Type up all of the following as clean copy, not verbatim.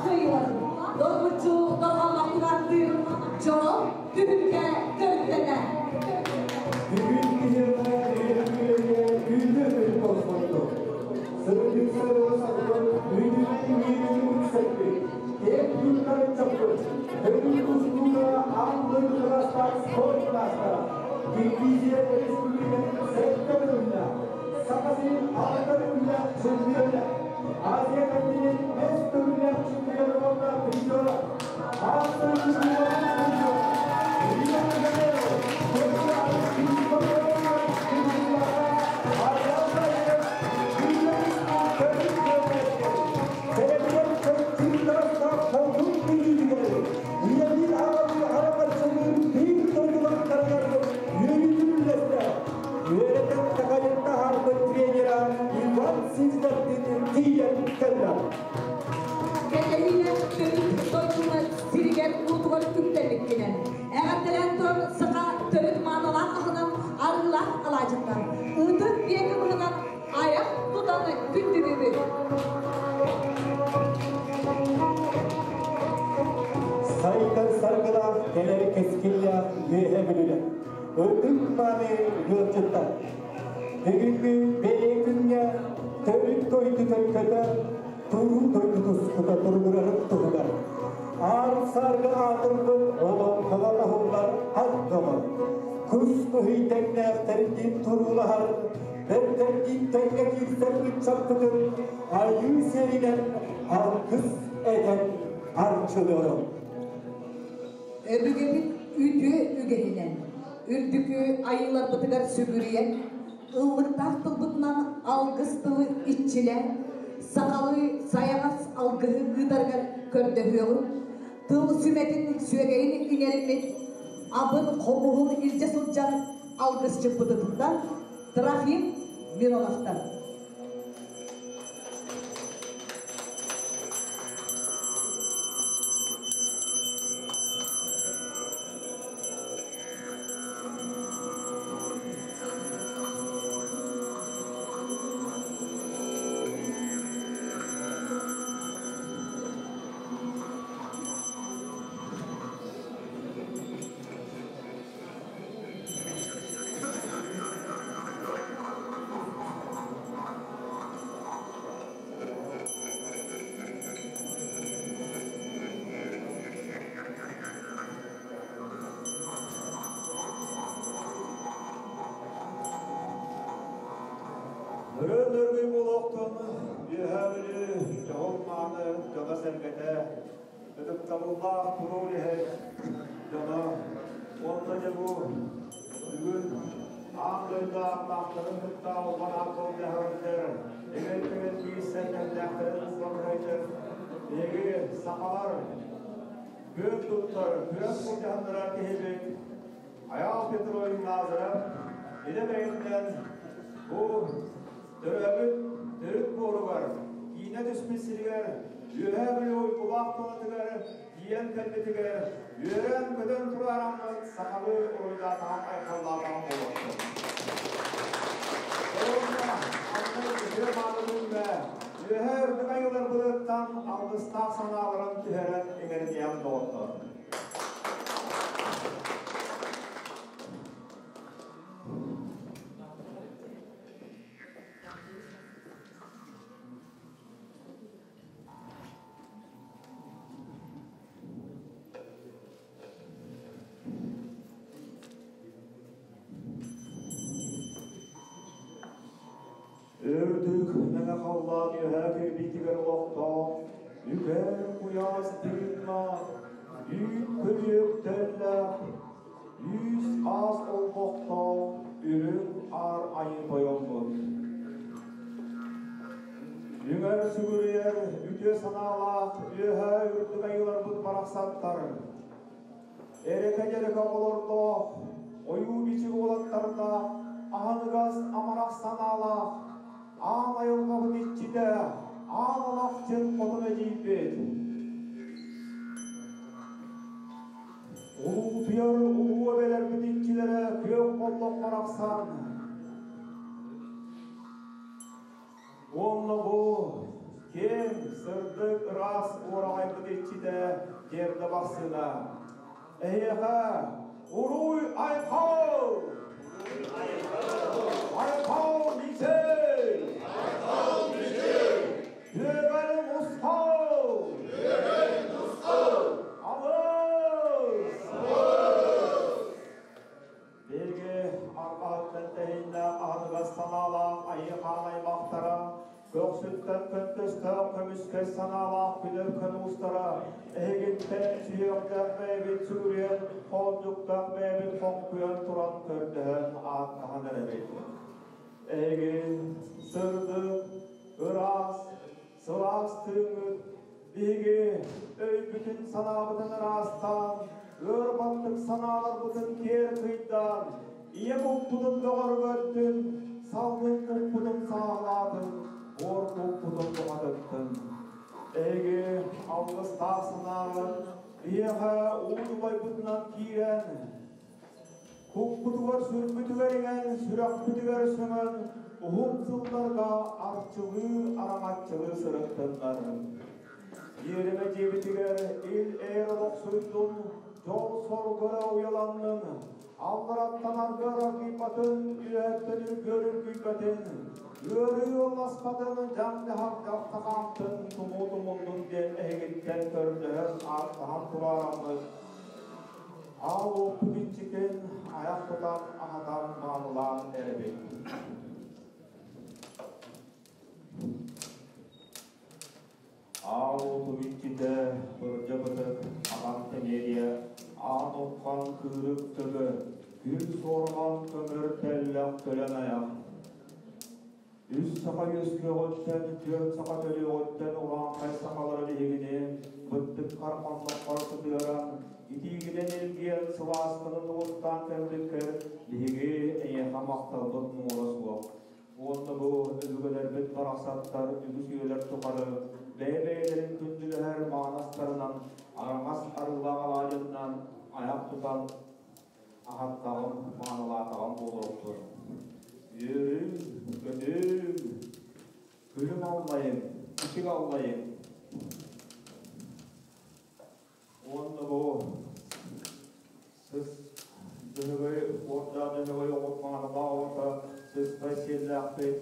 кыайыыларын доргуччу дорҕоонноохтук ааттыыр дьоро түһүлгэ төрүттэнэ. Бүгүн киһиэхэ үөрүүгэ күндү күн тосхойдо. Сырдык сырдык сахпыт, үүнүүнү үксэппит, киэҥ туттарын чаппыт, көҥүл тустууга аан дойду кылаастаах спорт маастара, Киргизия Республикатын сэттэ төгүллээх, Саха сирин алта төгүллээх чемпиона, Азия континент бэс төгүллээх чемпиона уонна призера, аан дойду кубогын призера, Рио-де-Жанейро, Токио Олимпийскай кыттыылааҕа Айаал Саидов Күннэрин төрүт көрөөччү, бэйэтигэр көччүүр таастаах холкун билиитигэр, ийэлии аҕалыы араҥаччылыыр биир дойдулаахтарыгар үөрүүтүн үллэстэ, үөрэтэн такайан таһаарбыт тренера Иван Сивцевтин тиийэн кэллэ. Кэтэһиинэн төрүт дойдуна сиригэр уотугар үктэммиккинэн, эҕэрдэлээн туран саха төрүт маанылаах аһынан арыылаах алаадьыттан, ытык биэки быһынан айах тутан күндүлүүбүт. Сайдар саргылаах, кэлэр кэскиллээх үөһэ бүлүлэр. Ытык мааны ыалдьыттар. Бүгүҥҥү бэлиэ күҥҥэ төрүт дойду төлкөтө, туруу дойду тускута туругурарын туһугар аар саарга аатырбыт олоҥхоҕо хоһуллар ат доҕор, кус быһый тэҥнээхтэрдиин туруулаһар, бэртэрдиин тэҥҥэ киирсэр ыччаппытын айыы сиэринэн алгыс этэн арчылыаҕыҥ. Өбүгэбит үтүө үгэһинэн, үрдүкү айыыларбытыгар сүгүрүйэн, ыллыктаах тылбытынан алгыс тылы иччилээн, сахалыы сайаҕас алгыһы ыытарыгар көрдөһүөҕүҥ, тыл сүмэтин сүөгэйин иҥэриммит, абын хомуһун илдьэ сылдьар алгысчыппытыттан Трофим Мироновтан. Өрөөн өргөй буолуохтун Үөһээ Бүлүү дьоһун мааны дьоно-сэргэтэ, ытыктабыллаах туруу үлэһит дьоно уонна дьэ бу бүгүн аан дойду ааттаахтарын кытта албан аат сылдьаһарыгар эҥэр-тэҥэр киирсэн кэллээхтэрин булларыгар биһиги сахалар күөн туттар, күөн сылдьаһыннарар киһибит Айаал Петрович Лазарев илэ бэйэтинэн бу төрөөбүт төрүт буоругар, киинэ түспүт сиригэр, Үөһээ Бүлүү уйгулаах тулатыгар тиийэн кэлбитигэр үөрэн-көтөн тураараммыт сахалыы уруйдаатаҕым айхаллаатаҕым буолуохтун. Уонна анны үтүө мааны күҥҥэ үөһээ үрдүк айыыларбытыттан алгыстаах санааларын түһэрэн иҥэриниэҕин доҕоттор. Үрдүк мэҥэ халлаан үөһээ кирбиитигэр олохтоох үкэр куйаас тыыннаах, үүт күрүөх тэллээх, үүс хаас олбохтоох үрүҥ аар айыы тойоммут. Үҥэр сүгүрүйэр үтүө санаалаах үөһээ үрдүк айыыларбыт барахсаттар Эрэкэ-дьэрэкэ оҕолордоох, ойуу-бичик уолаттардаах, аһыныгас амарах санаалаах, аан айылҕабыт иччитэ, аан алахчын хотун эдьиийбит. Улуутуйар улуу эбэлэрбит иччилэрэ күөх боллох барахсан. Уонна бу киэҥ, сырдык, ыраас уораҕайбыт. иччитэ Дьиэрдэ Бахсына. Эһиэхэ уруй айхал! Айхал мичил! Күөгэл мусхал! Алыс! Биһиги арҕаһыттан тэһииннээх аһыныгас санаалаах айыы-хаан аймахтара, көхсүттэн көнтөстөөх көмүскэй санаалаах күнэр көнуустара, эһигиттэн сүһүөхтээх бэйэбит сүгүрүйэн, хоолдьуктаах бэйэбит хоҥкуйан туран көрдөһөн ааттаһан эрэбит. Эһиги сырдык, ыраас, сылаас тыыҥҥыт биһиги өйбүтүн-санаабытын ыраастаан, ыар баттык санааларбытын киэр кыйдаан, ийэ куппутун бөҕөргөттүн, салгын куппутун сааһылаатын, буор куппутун туһатыттын. Эһиги алгыстаах санааҕыт биһиэхэ уу дубайбытынан киирэн, куппутугар сүрбүтүгэр иҥэн, сүрэхпитигэр сөҥөн, уһун сылларга арчылыы, араҥаччылыы сырыттыннар. Иэримэ дьиэбитигэр ил-ээр олохсуйдун, дьол-соргу эрэ уйаланнын, аллараттан аргыар аргыйбатын, үөһэттэн үргүөр үргүйбэтин, ыарыы ылласпатын, дьаҥ-дьаһах дьалтахаантын, тумуу тумуллун диэн эһигиттэн көрдөһөн ааттаһан тураараммыт, аал уоппут иччитин айах тутан аһатан маанылаан эрэбит. Аал уотум иччитэ бырдьа бытык аҕам тэмиэрийэ аан уххан кыырык төбө күн суорҕан көмөр тэллэх төлөн айах Үс саха үөскүөҕүттэн, түөрт саха төрүөҕүттэн урааҥхай сахалара биһигини быттыккар хонноххор сытыаран, итиигинэн илгийэн, сылааскынан угуттаан кэлбиккэр биһиги эйиэхэ махталбыт муҥура суох. Уонна бу өбүгэлэрбит барахсаттар үгүс үйэлэр тухары бэйэ-бэйэлэрин күндүлэһэр маанастарынан араҥас арыылаах алаадьыннан айах тутан аһаттаҕым, маанылаатаҕым буолуохтун. Үөрүҥ, көтүҥ, күлүм аллайыҥ, ичик аллайыҥ. Уонна бу сыс дьөһөгөй уордаах дьөһөгөй оҕут маанылаах оҕото сыспай сиэллээхпит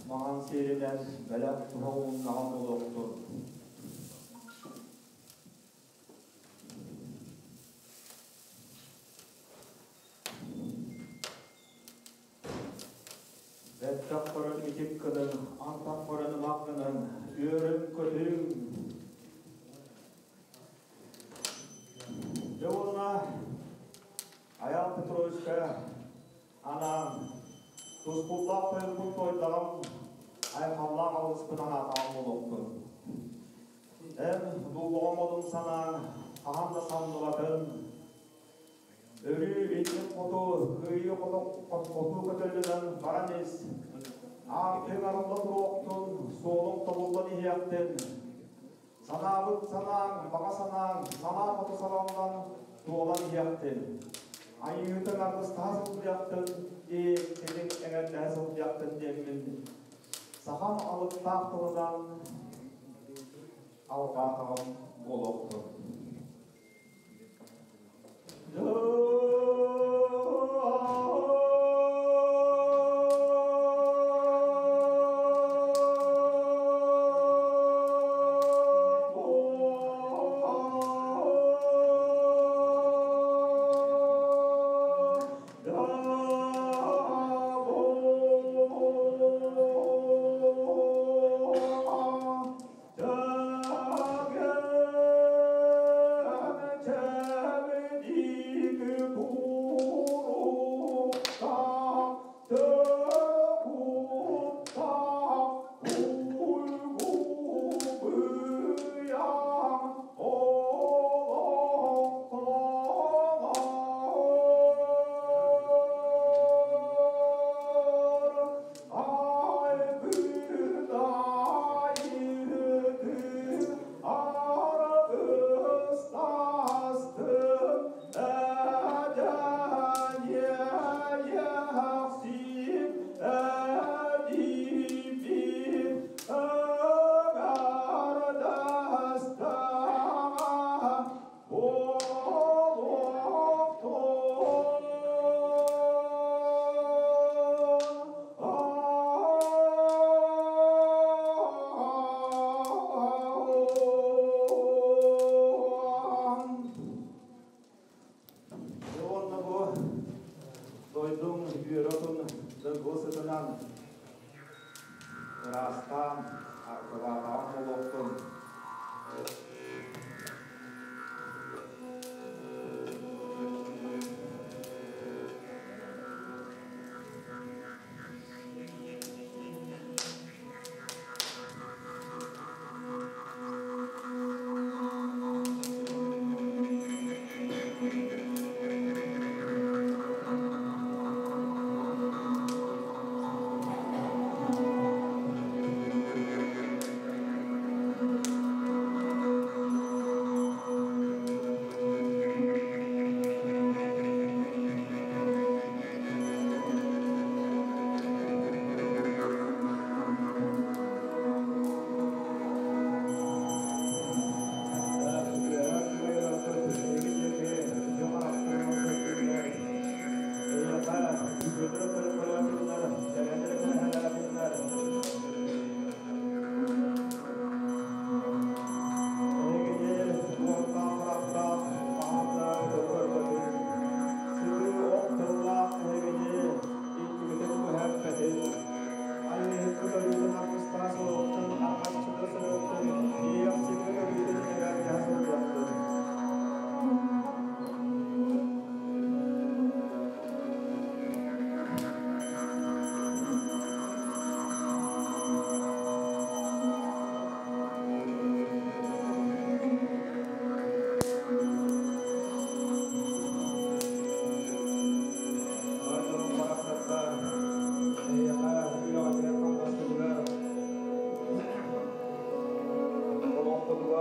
маҥан сиэлинэн бэлэх туһа ууннаҕа буолуохтун. Бэттэх көрөн итик гынан, антах көрөн ымах гынан, үөрүҥ-көтүҥ. Дьэ уонна Айаал Петровичка анаан тускуллаах тойукпун туойдаҕым, айхаллаах алгыспын анаатаҕым буолуохтун. Эн дуулаҕа модун санааҥ хаһан да самныбатын, өрүү иннин хоту, кыайыы хоту көтөллөнөн баран ис, аартыҥ арылла туруохтун, суолуҥ тобуллан иһиэхтин. Санаабыт санааҥ, баҕа санааҥ, санаа хоту салаллан туолан иһиэхтин. Айыытын аргыстаһа сылдьыахтын, иэйиктиниҥ эҥэрдэһэ сылдьыахтын диэммин сахам алыптаах тылынан алҕаатаҕым буолуохтун.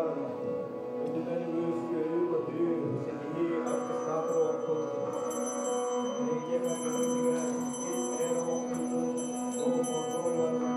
үтүмэн үгүс үөрүү-көтүү, ситиһии аргыстаах туруохтун. Эһиги дьиэ кэргэҥҥитигэр ил-эйэ олохсуйдун, дьол-соргу уйаланнын.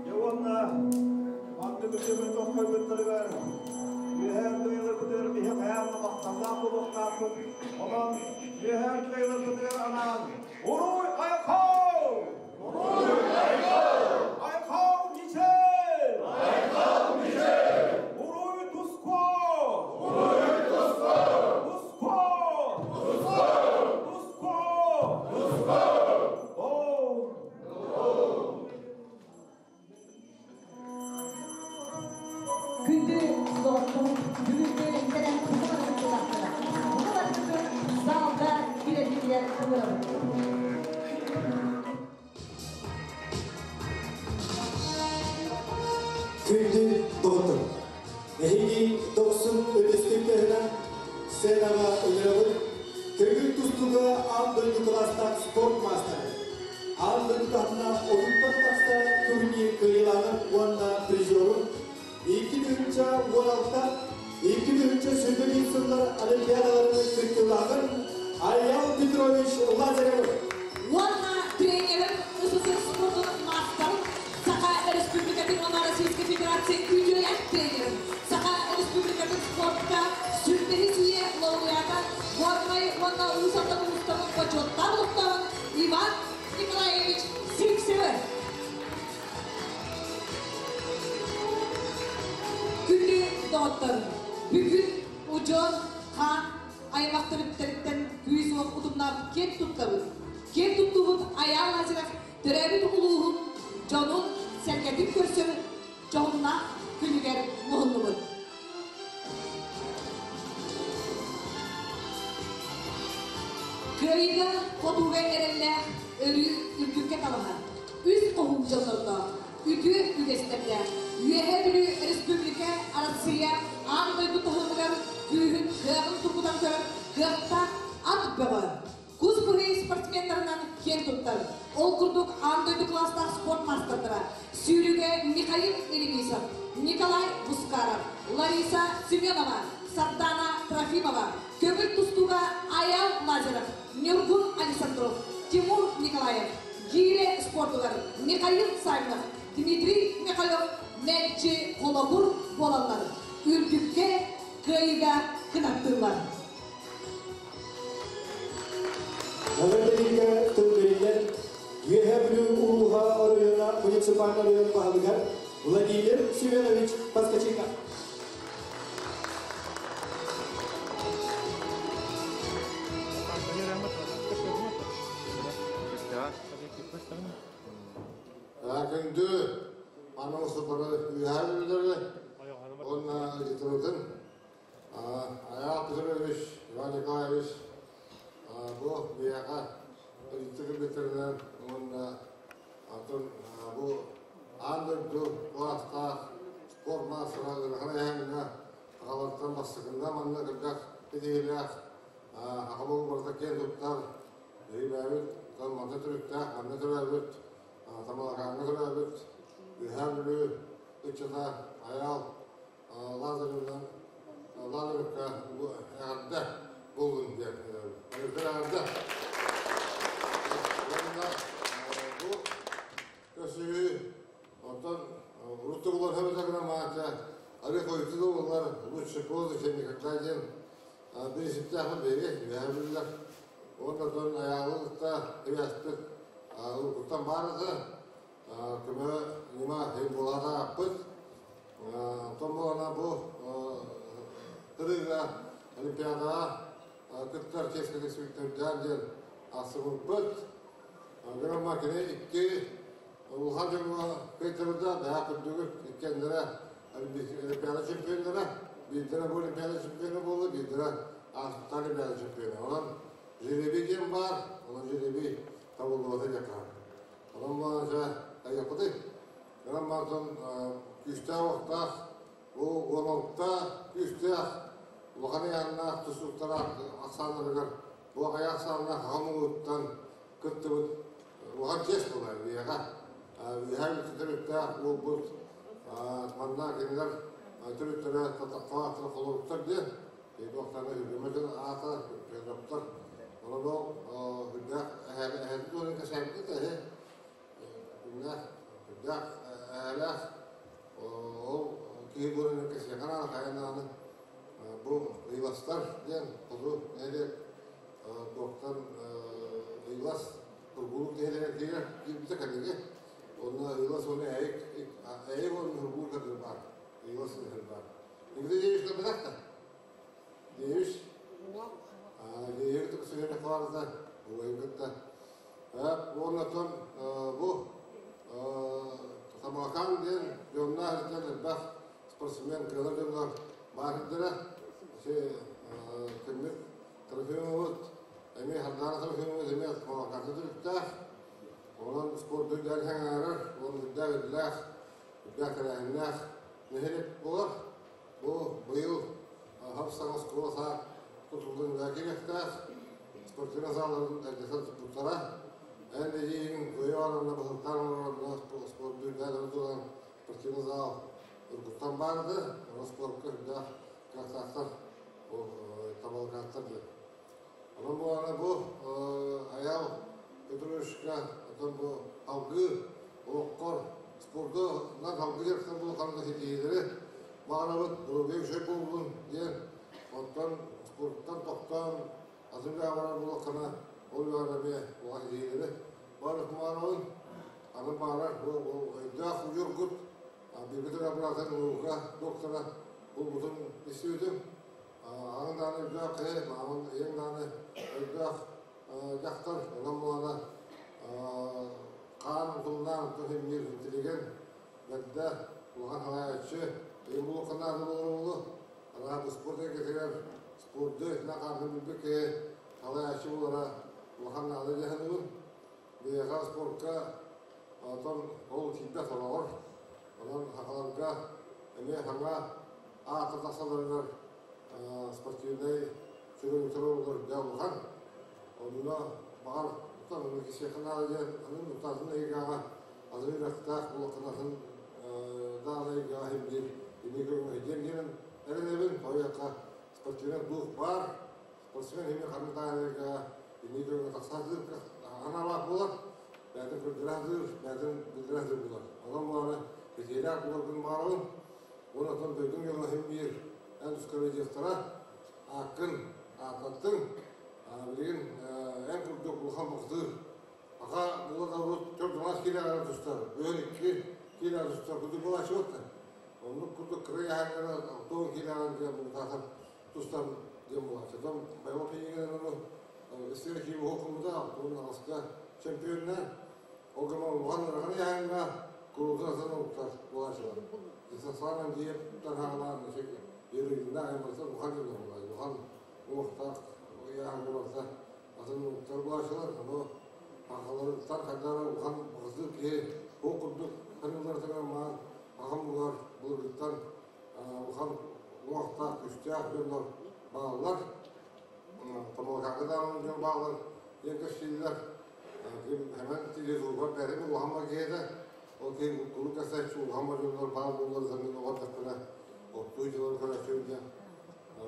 Дьэ уонна маннык үтүмэн тоххойбуттарыгар үөһээ кыайыларбытыгар биһи хайаан да махталлаах буолуохтаахпыт. Онон үөһээ кыайыларбытыгар анаан Уруй Айхал! Уруй Айхал! Айхал Мичел! Айхал Мичел! Уруй Туско! Уруй Туско! Туско! Туско! Туско! Туско! О! Күндү доҕотторум, бүгүҥҥү тэрээһин бука барытын Бука барытын залга киирэргитигэр ыҥырабыт. Күндү доҕотторум, эһиги дохсун өрөспүүбүлүкэтинэн сценаҕа ыҥырабыт көҥүл тустууга аан дойду кылаастаах спорт маастара, аан дойду таһымнаах 30-тан тахса турнир кыайыылааҕын уонна призерун, 2016 2021 сыллар Олимпиадаларын кыттыылааҕын Айял Петрович Лазаревы. Уонна тренерин СССР спордун маастарын, Саха Республикатын уонна Российской Федерация үтүөлээх тренерин, Саха Республикатын спортка сүүрбэһис үйэ лауреата, Горнай уонна Уус Алдан улуустарын бочуоттаах олохтооҕун Иван Николаевич Сивцевы. Күндү доҕоттор, бүгүн удьуор хаан аймах төрүттэриттэн күүс-уох утумнаабыт киэн туттабыт. Киэн туттубут Айаал Лазарев төрөөбүт улууһун дьонун сэргэтин көрсөр дьоһуннаах күнүгэр муһуннубут. Кыайыыга хотууга эрэллээх өрүү үрдүккэ талаһар, үс хоһуун дьоннордоох, үтүө үгэстэрдээх Үөһээ Бүлүү Республика Арассыыйа аан дойду таһымыгар күүһүн, кыаҕын тургутан көрөр кыахтаах ат бөҕө. Кус быһый спортсменнарынан киэн туттар. Ол курдук аан дойду кылаастаах спорт маастардара сүүрүүгэ Михаил Елемисов, Николай Бускаров, Лариса Семенова, Сардана Трофимова, көҥүл тустууга Айал Лазарев, Ньургун Александров, Тимур Николаев, гиирэ спордугар Михаил Савинов, Дмитрий Чехалев мэлдьи холобур буолаллар, үрдүккэ, кыайыыга кынаттыыллар. Эҕэрдэлииргэ тыл бэриллэр Үөһээ Бүлүү улууһа оройуона муниципальнай оройуон баһылыгар Владимир Семенович Поскаченко. Күндү аны сыпары үөһээ бүлүүлэри уонна литературатын Айаал Петрович, Иван Николаевич бу биһиэхэ ыйытык ылбыттарынан уонна атын бу аан дойду кылаастаах спорт маастара ыарахан айаҥҥа аҕалартан бастакында манна элбэх ситиһиилээх аҕа барыта киэн туттар өйүлээбит, манна төрүттээх, манна төрөөбүт, Тамалакааҥҥа төрөөбүт, Үөһээ Бүлүү ыччата Айаал Лазаревна Лазаревка эҕэрдэ буоллун диэн эҕэрдэ. Уонна бу көрсүһүү оттон урут улар хөбөтөгүнэ маата ары хойуту да улар лучше поздно, чем никогда диэн принциптээхпит биһиги үөһээ бүлүүлэр. Уонна оттон айаалыта ибээспит уруккуттан баар этэ. Көмө ньыма буолаата ааппыт. Онтон буолана бу тырыыга Олимпиадаҕа кыттар чиэскэ тиксибиттэрдээх диэн аахсыбыппыт. Грамма кини икки улахан дьоҥҥо кыайтарда, бэйэ курдугут иккиэннэрэ Олимпиада чемпионнара, биирдэрэ бу Олимпиада чемпиона буолла, биирдэрэ ааспыттаах Олимпиада чемпиона. Онон жеребий диэн баар, онон жеребий табыллыбата диэххэ. Онон буолан айыахпытый. Онон мантан күүстээх уохтаах, бу 16 күүстээх улахан ыйааннаах тустууктара ахсааннарыгар бу аҕыйах ахсааннаах аҕа муҥуттан кыттыбыт улахан чиэс буолар биһиэхэ. Үөһээ төрүттээх буолбут манна кинилэр төрүттэрэ татахтаахтара холоруктар диэн туохтана үргэмэтин аата Федоровтар. Онон ол үрдээх эһээбит туһунан кэсээбит эһи үрдээх үрдээх эһээлээх ол киһи буолан кэсиэхэ наада хайан даҕаны бу ыйластар диэн хоту нэһилиэк туохтан ыйлас Тургулук нэһилиэгэр киирэр киирбитэ кэлиги. Онно ыйлас уонна эйик эйик уонна Тургулук кадыр баар. Ыйлас кадыр баар. Никита Деевич көрбөтөх да? Деевич? Деевич түксүгэр хварда уойун кытта. Уонна бу Тамакан диэн дьонноох иттэн элбэх спортсмен кыалар дьоннор баар Ити күммүт Трофимовут эмиэ Хардаана Трофимовут эмиэ Тамаканта төрүттээх. Онон спорт үрдээн хаҥаарар, уонна үрдээх үрдээх, үрдээх тэрээһиннээх нэһилиэк буолар. Бу быйыл хап-саҥа оскуола саа тутуллан үлэҕэ киириэхтээх. Спортивнай залларын эрдэтэн туппуттара. Эн эдьиийиҥ Зоя Ивановна баһылыктаан олорон спорт үрдээн туран спортивный зал уруккуттан баар этэ. Онон спортка үрдээх кыахтаахтар, табалыкааттар диэн. Онон буолана бу Айаал Петровичка оттон бу алгыы олоххор спордунан алгыы дьарыктан буолханна ситиһиилэри баҕарабыт, доруобуйа үчүгэй буоллун диэн, оттон спорттан тохтоон атын үлэҕэ барар буоллаххына, ол үлэҕэр эмиэ улахан ситиһиилэри баҕарабын. Аны баҕарар бу өйдөөх удьуоргут бииргэ төрөөбүт наука доктора булбутун истибитим. Аҕаҥ даҕаны өйдөөх киһи, маамаҥ ийэҥ даҕаны өйдөөх дьахтар, онон буолана хаан утумнаан оттон син интеллигент, бэрдэ, улахан салайааччы, ийэм булуохха наада буолар буолуо. Анаат спорт эйгэтигэр спорду итинэ хааман билбит киһи салайааччы буолара улахан наада дии саныыбын. Биһиэхэ спортка оттон ол тиийбэт сороҕор. Онон сахаларга эмиэ саҥа аата тахсалларыгар спортивнай сүрүн туруорулар үрдээх улахан. Онно баҕар оттон онно кисиэхэ наада диэн аны атын эйгэҕэ атын үрэхтээх буоллаххына атын даҕаны эйгэҕэ иһин биир инники көрүҥ диэн диэн эрэнэбин. Тоҕо спортивнай дух баар. Спортсмен эмиэ ханнык даҕаны эйгэҕэ инники көрүҥҥэ тахса сатыыр аналаах буолар. Бэйэтин көрдөрө сатыыр, бэйэтин билдэрэ сатыыр буолар. Онон буоланы Ситиилээх буоларгын баҕарабын. Уонна оттон дойдуҥ дьоно син биир эн тускар ааккын ааттаттыҥ. Билигин эн курдук улахан бухатыыр Аха була да 4 киилэҕэ тустар, бөөр 2 киилэҕэ тустар курдук буолааччыбыт. Оннук курдук кыра яһаҥҥара 60 киилэҕэ диэн бултаатар тустар диэн буолааччы. Оттон Байбал Пинигин ону истиэрэ киһи буһуох гыммыта, 68-ка чемпионна. Ол гынан улахан ыарахан яһаҥҥа куруутун атын уктар буолааччылар. Исасланан диэп тарһаҕалаан Ерыгинна аймарса улахан дьон буолааччы. Улахан уҥуохтаах яһаҥҥа барса атын уктар буолааччылар. Ону Сахаларыттан хайдах улахан баҕасыыр киһи ол курдук саныылларытыгар маан аҕам булар былыргыттан улахан уҥуохтаах күүстээх дьоннор бааллар. Томолокааҥҥа даҕаны дьон бааллар диэн кэпсииллэр. Ким хэмэн телевизорга бэрин улахан киһи ол киһи куруук кэсээччи улахан дьоннор баар буоллар замин оҕор тэппинэ оттуу дьылар көрөөччүм диэн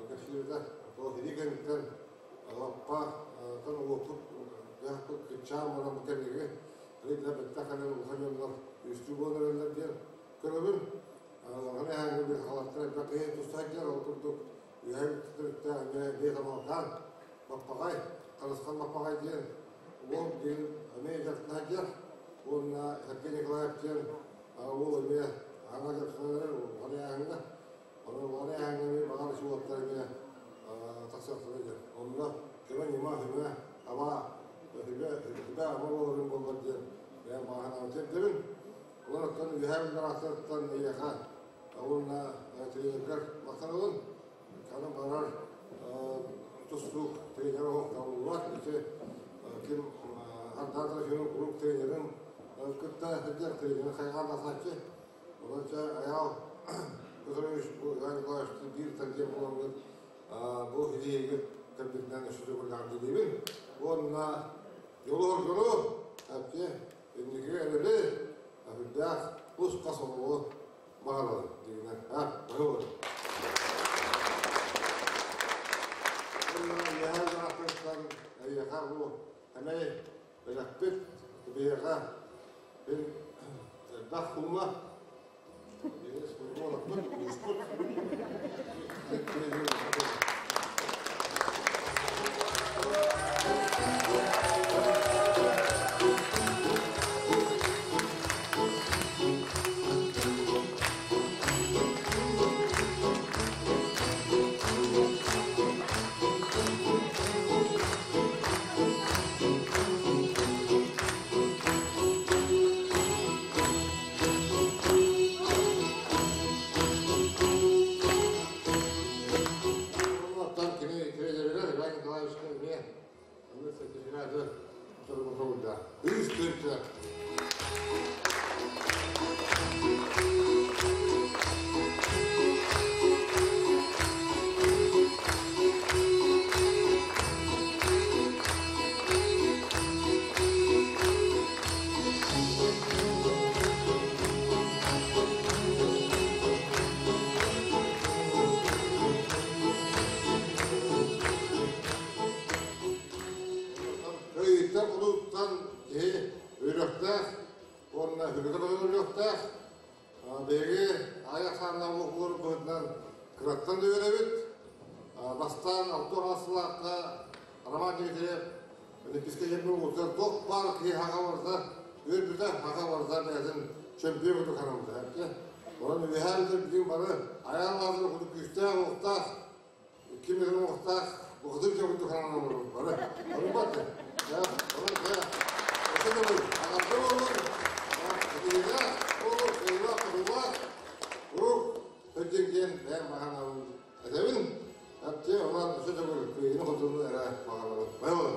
кэпсиирдэ. То хири кэнниттэн Лаппа тан уоппут дьаһаппыт кыччаан баран бу кэнниги рейдэ бэттэх кэлэн улахан дьоннор үстүү буолан эрэллэр диэн көрөбүн. Улахан эһээҥҥи бир халаттар элбэх киһи тустааччылар ол курдук үөһэ бүтүтүрүттээх эмиэ биэ тамалкаан Баппаҕай, Харысхан Баппаҕай диэн уол диэн эмиэ дьарыктааччылар уонна Сергей Николаев диэн уол эмиэ аҥа дьарыктанан эрэр улахан эһээҥҥэ. Онон улахан эһээҥҥэ эмиэ баҕар уолаттар эмиэ тахсыахтара диэн. Онно көмө-ньыма, көмө, аба, сүбэ, сүбэ-ама буоларын буоллар диэн бэйэм баҕа санаабын тиэрдэбин. Олор оттон үөһээ бүллэр ааттарыттан эйиэхэ уонна тренергэр махтанабын. Ханан барар тустуук тренер оһох табыллыбат. Ити ким Ардатов куруук тренерин кытта сылдьар тренерин хайҕаан тахсааччы. Онон чэ Айаал Петрович бу Иван Николаевич биир тандем буоламмыт бу идеягыт кэлбитинэн өссө төгүллээх диибин. Уонна дьолу-соргуну, әпке, инникигэ эрэли, үрдээх ус-хас олоҕу баҕарабын дигинэн. А, баһылы. Уонна үөһээ дьаахтартан эйиэхэ бу эмэй бэлэхпит биһиэхэ бир элбэх сумма Оттон кини тренеригэр Иван Николаевичка эмиэ онно сертификаты суруйда. Үс тыһыынча. Кыйыттан кулууттан киһи үөрөхтээх уонна сүрүкэ өлүөхтээх. Биһиги аҕыйах сааннаах олохпутун быһыытынан кыраттан да үөрэбит. Бастаан алта сылаахха Роман Дмитриев Олимпийскай чемпион буолбута туох баар киһи хаха барда, үөрбүтэ, хаха барда бэйэтин чемпион курдук санаммыта. Онон үөһээ бүтэр билигин бары айаан лаазыр курдук күүстээх уохтаах, ким эрэ уохтаах, бухатыр дьон курдук сананан олоробут бары. Онон батты. Онон өссө аҕарда буоллун, киһилээх буолур, кыайыылаах хотуулаах, куруук сылдьыҥ диэн бэйэм баҕа Этэбин, әпте онон өссө төгүл кыайыыны-хотууну эрэ баҕарабын. Байбал.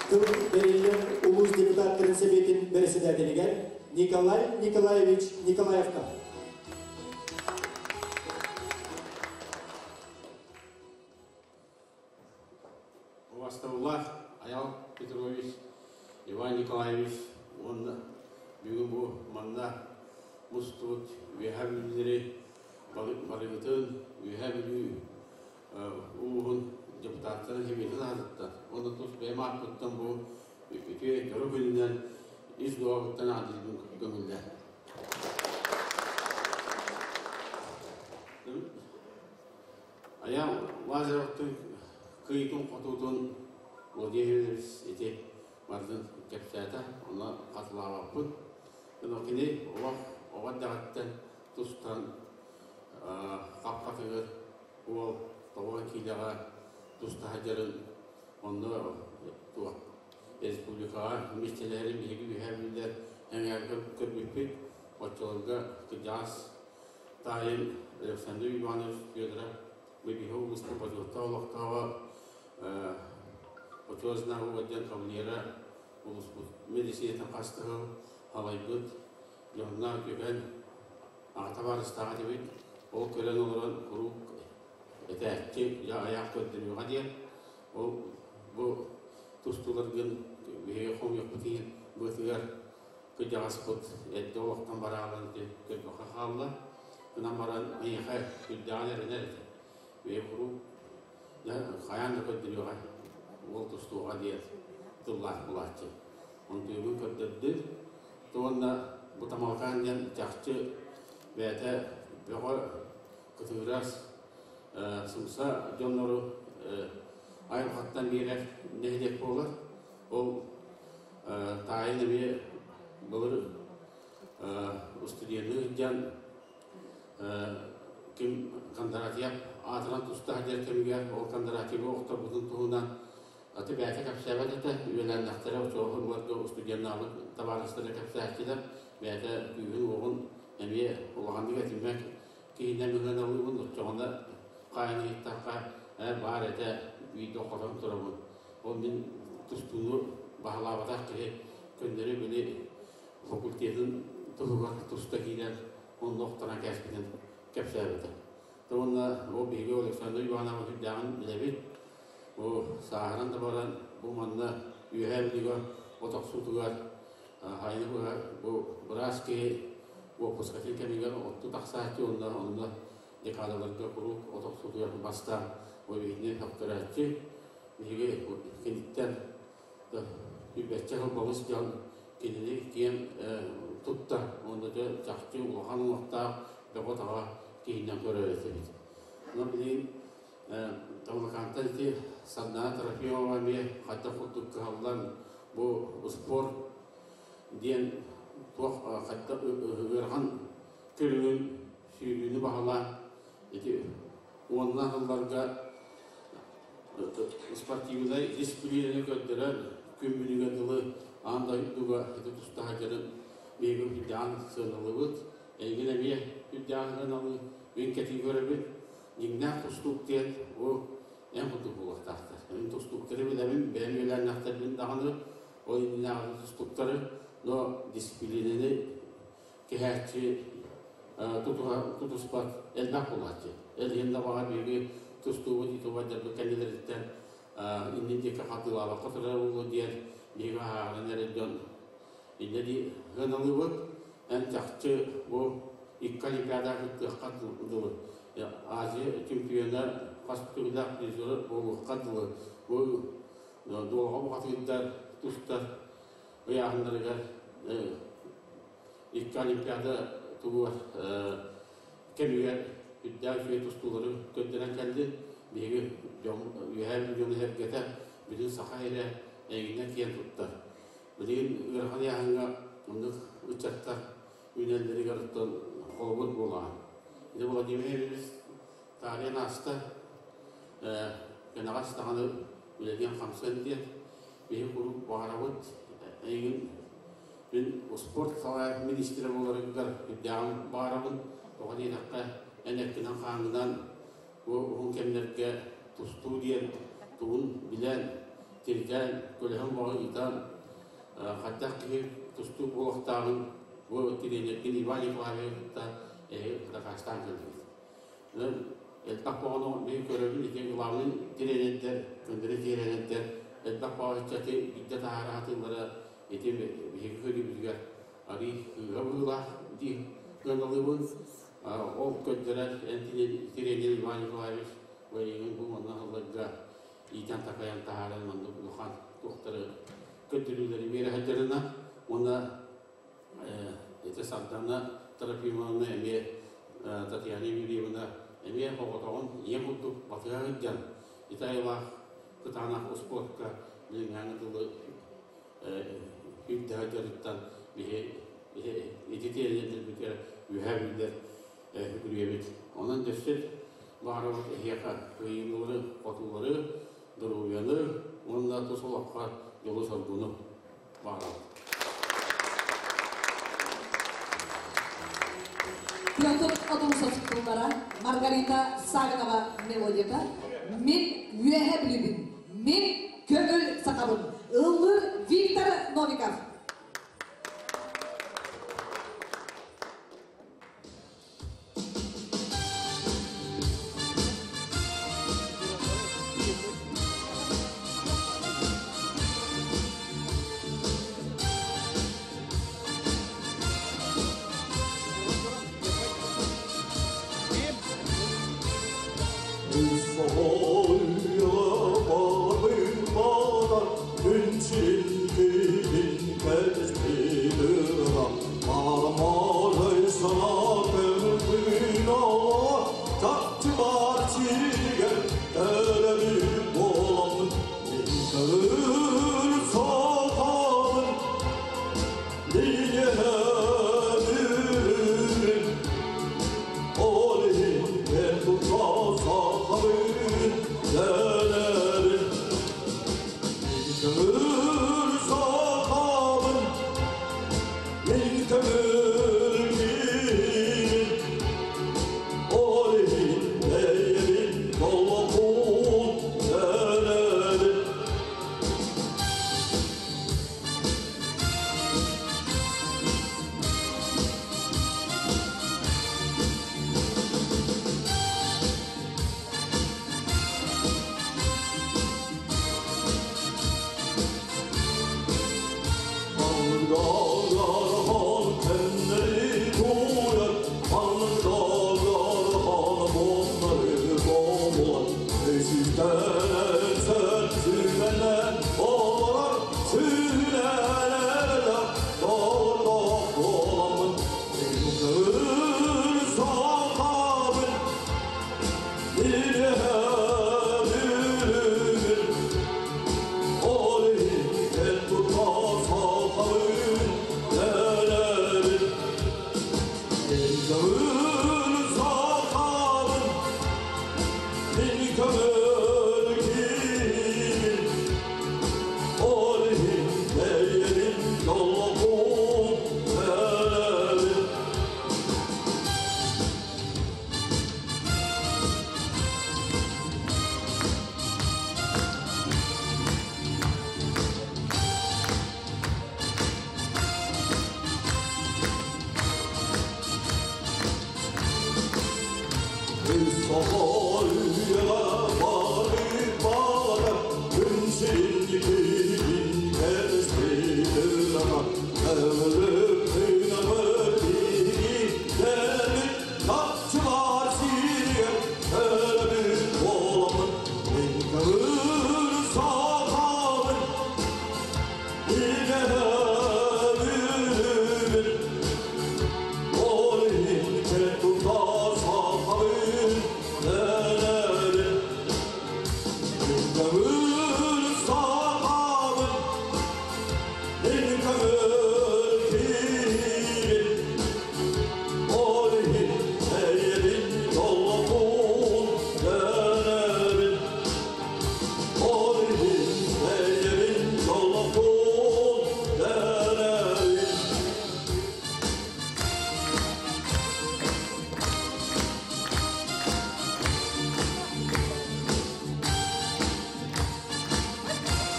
Тыл бэриллэр улуус депутаттарын сэбиэтин бэрэссэдээтэлигэр Николай Николаевич Николаевка. Убастабыллаах Аял Петрович, Иван Николаевич уонна бүгүн бу манна мустубут Үөһээ Бүлүүлэри барыгытын Үөһээ Бүлүү улууһун депутаттарын сэбиэтин аатыттан уонна тус бэйэм ааппыттан бу үтүө дьоро күнүнэн Ис дуоҕуттан аадырбын көҥүллээ. Айаал Лазаревтын кыйытын-хотуутун Владимир ити барытын кэпсээтэ, онно хатылаабаппын. Кини олох оҕо эрдэҕиттэн тустан хаппатыгар уол тоҕо киилэҕэ туста сылдьарын онно туох республикаҕа миэстэлэһэрин биһиги үөһээ бүлүүлэр эҥээргэ көрбүппүт. Оччолорго кырдьаҕас таайым Александр Иванович Федоров биһиги улууспут бочуоттаах олохтооҕо Очуос знагы диэн кавалера улууспут медицинэтин хастыһыл халайбыт дьоһуннаах үтүөкэн аҕа табаарыстаах этибит. Ол көрөн олорон куруук этээччи дьэ айаах көрдөрүөҕэ диэн ол бу тустууларгын биһиги хомуйуохпут иһин быатыгар кырдьаҕаспыт эрдэ олохтон бараалан ити көрбөххө хаалла. Гынан баран эйиэхэ сүрдээҕин эрэнэр этэ. Бэйэ куруук дьэ хайаан да көрдөрүөҕэ уол тустуоҕа диэн тыллаах булааччы. Онтуйбун көрдөрдү. Уонна бу Тамалкаан диэн чахчы бэйэтэ бөҕө кытыгырас сымса дьоннору айылҕаттан биэрэр нэһилиэк буолар. Ол таайын эмиэ былыр устудьуоннуу сылдьан ким Кондратьев аатынан туста сылдьар кэмигэр ол Кондратьевы охторбутун туһунан аты бэйэтэ кэпсээбэт этэ, үөлээннэхтэрэ очуоһун устудьуоннаабыт табаарыстара кэпсээччилэр бэйэтэ күүһүн-уоҕун эмиэ улаханнык этиммэт киһинэн ыһыаналыыбын, оччоҕуна хаайан ыйыттахха ээ баар этэ биирдэ хотон турабын. Ол мин тустууну баһылаабатах киһи көннөрү били факультетын туһугар туста киирэн онно охторон кээспитин кэпсээбитэ. Уонна ол биһиги Александр Иванович үрдээҕин билэбит. Бу сааһыран да баран бу манна Үөһээ Бүлүүгэ от охсуутугар хайыны быһа бу быраас киһи уоппускатын кэмигэр оттуу тахсааччы уонна онно декадаларга куруук от охсуутугар бастаан ол иһинэн сөхтөрөөччү. Биһиги киниттэн сүүрбэччэ сыл балыс дьон кинини киэн тутта уонна дьэ чахчы улахан уҥуохтаах бөҕө-таҕа киһинэн көрөр этибит. Онон билигин Тамакантан ити Сардаана Трофимова эмиэ хайдах курдук кыһаллан бу спорт диэн туох хайдах ыарахан көрүҥүн сүүрүүнү баһылаан ити уонна сылларга спортивнай дисциплинаны көрдөрөн күн бүгүнүгэр дылы аан дойдуга ити туста сылдьарын биһиги үрдээн сыаналыыбыт. Эйигин эмиэ үрдээн сыаналыы мин кэтии көрөбүт. Дьиҥнээх тустуук диэн бу эн курдук буолуохтаахтар. Мин тустууктары билэбин, бэйэм үөлээннэхтэрбин даҕаны, ол иннинээҕи тустууктары, но дисциплинаны кэһээччи тутуспат элбэх буолааччы. Эл иһин да баҕар биһиги тустуубут ютубайдарбыт кэннилэриттэн иннин диэки хардыылаабакка турар буолуо диэн биһиги аһааҕынан эрэр дьон инньэ дии сыаналыыбыт. Эн чахчы бу икки олимпиадаҕа кыттыахха дылы Азия чемпиона хас төгүллээх призера буолуохха дылы бу дуолаҕа бухатыырдар тустар ыйааһыннарыгар икки олимпиада тугугар кэмигэр үрдээх үчүгэй тустуулары көрдөрөн кэллин. Биһиги дьон үөһээ Бүлүү дьоно сэргэтэ бүтүн саха эрэ эйигинэн киэн туттар. Билигин ыарахан ыйааһыҥҥа оннук ыччаттар үүнэллэригэр оттон холобур буолаҕын. Ити Владимир Ильич таарыйан ааста кэнэҕэс даҕаны үлэлиэн-хамсыан диэн биһи куруук баҕарабыт эйигин мин спорт салайар министрэ буоларыгар үрдээҕин баҕарабын. Тоҕо диэтэххэ, эн эккинэн-хааҥҥынан бу уһун кэмнэргэ тустуу диэн тугун билэн, тирдээн, көлөһүн бөҕө ыытан, хайдах киһи тустуу буолуохтааҕын бу тириэньэргин Иван Николаевиһы кытта эһиги дакаастаан кэллигит. Элбэх оҕону мин көрөбүн ити главный тириэньэрдэр, көннөрү тириэньэрдэр элбэх оҕо ыччаты биирдэ таһаара сатыыллара ити биһиги көрүүбүтүгэр арыый кыыһа быһыылаах дии сыаналыыбын. Ол көрдөрөр эн тириэньэр Иван Николаевич эйигин бу манна сылларга иитэн-такайан таһааран маннык улахан туохтары көрдөрүүлэри биэрэ сылдьарына уонна Онна ити Сардана Трофимовна эмиэ Татьяна Юрьевна эмиэ оҕотоҕун ийэ курдук батыһа сылдьан ити айылаах кытаанах успуортка билиҥҥээҥи дылы үрдэһэ дьарыктан биһи ити тиэрдэрбитигэр үөһээ биллэр үгүрүйэбит. Онон дөссө баҕарабыт эһиэхэ кыайыылары, хотуулары, доруобуйаны уонна тус олоххо дьолу-соргуну баҕарабыт. Петр Одунцов тыллара, Маргарита Савинова мелодията «Мин үөһэ бүлүүбүн, мин көҥүл сахабын» ыллыыр Виктор Новиков.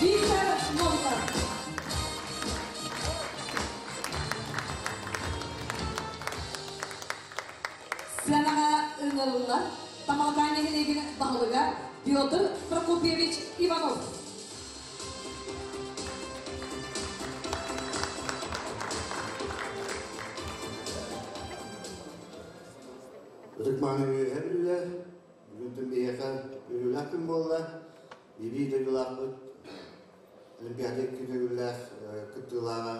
Виктор Новиков. Сыанаҕа ыҥырыллар Тамалакаан нэһилиэгин баһылыга Петр Прокопьевич Иванов. Ытык-мааны үөһэ бүлүүлэр, бүгүн биһиэхэ үөрүүлээх күн буолла. Бибии дойдулаахпыт Олимпиада икки төгүллээх кыттыылааҕа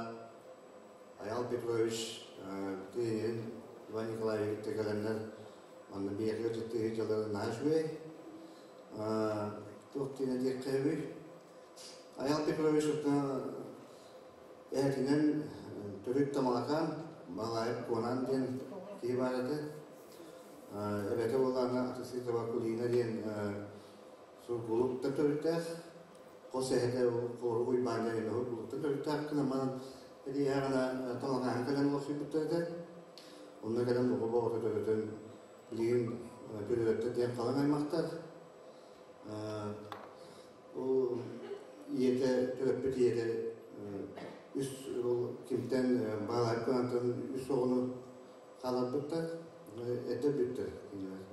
Аял Петрович тиһин Иван Николаевич кэлэннэр манна биһиэхэ дьыттыһы дьалары наһаа үчүгэй. Туох диэн этиэххэ Аял Петрович эһэтинэн төрүт Тамалакаан Балаев Куонаан диэн киһи баар этэ. Эбэтэ буоллаҕына Атысытова Кулина диэн Сургуулуктан төрүттээх. Хос эһэтэ Хорук Уйбаан диэн Сургуулуктан төрүттээх гынан манан этиэҕинэ Тамалакааҥҥа кэлэн олохсуйбуттар этэ. Онно кэлэн оҕо оҕото төрөтөн билигин Пүрүөттэр диэн халыҥ аймахтар. Ол ийэтэ, төрөппүт ийэтэ үс ол кимтэн Баалаайып кынантан үс оҕону хааларбыттар, эрдэ өлбүттэр кинилэр.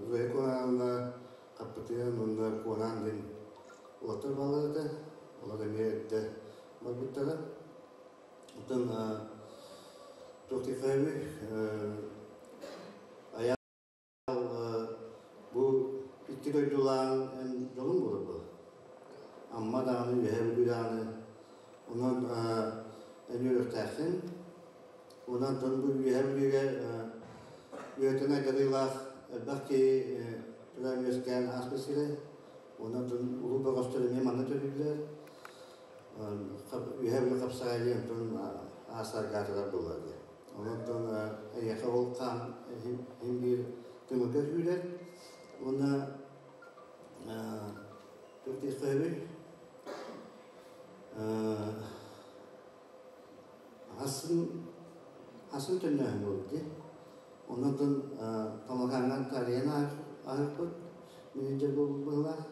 Зоя Куонаановна Хаппытыан уонна Куонаан диэн уолаттар бааллар этэ. Олор эмиэ эрдэ барбыттара. Оттон туох диэххэ Айаал бу икки дойдулаан эн дьолуҥ буолар буо. Амма даҕаны, Үөһээ Бүлүү даҕаны. Онон эн үөрүөхтээххин. Онон тон бу Үөһээ Бүлүүгэ үөтэн айдарыылаах элбэх киһи төрөөн үөскээн ааспыт сирэ. Онон улуу бөҕөстөр эмиэ манна төрүүллэр. Үөһээ Бүлүү хапсаҕай диэн онтон аасаргаатылар буолар диye. Онон эйиэхэ ол хаан иһин биир тымырга сүүрэр. Уонна туох диэххэ Хасын хасын төннөөһүн буолбут дии. Онон Тамакааҥҥа таарыйан ааһыппыт менеджер буолбут быһыылаах.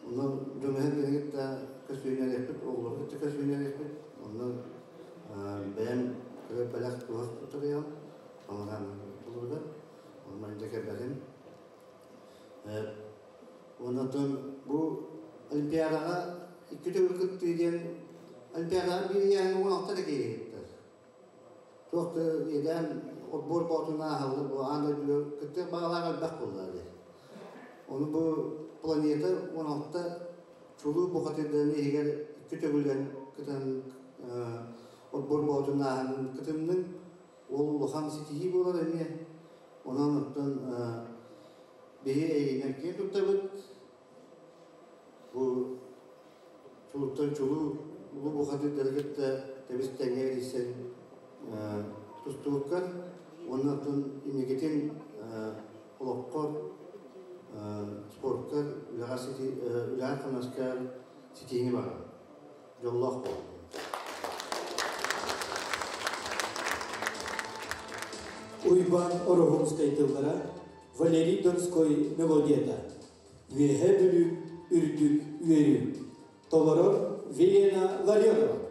Онон дьоҥҥо кини кытта көстүүнэлэспит, оҕолору кытта көстүүнэлэспит. Онно бэйэм кыра бэлэх туһах туттарыйам Тамакаан тулугар. Онно дьэ кэлбэтим. Онон бу Олимпиадаҕа икки төгүл кыттыы диэн Олимпиадаҕа биир ыйааһыҥҥа 16 эрэ киһи кыттар. Туох да иэдээн отбор боотун ааһаллар бу аан дойдуга кыттыах баҕалаах элбэх буолла дии. Ону бу планета 16 чулуу бухатырдарын иһигэр икки төгүлэн кытан отбор боотун ааһан кытынныҥ. Ол улахан ситиһии буолар эмиэ. Онон оттон биһи эйигинэн киэн туттабыт. Бу чулуттан чулуу улуу бухатыырдары кытта тэбис тэҥҥэ эрийсэн тустубуккар уонна оттон инникитин олоххор спорткар үлэҕэ үлэҕэр-хамнаскар ситиһиини баҕарабын. Дьоллоох буол. Уйбаан Ороһуунскай тыллара, Валерий Донской мелодията. Үөһээ Бүлүү үрдүк үөрүү. Толорор Велена Ларионова.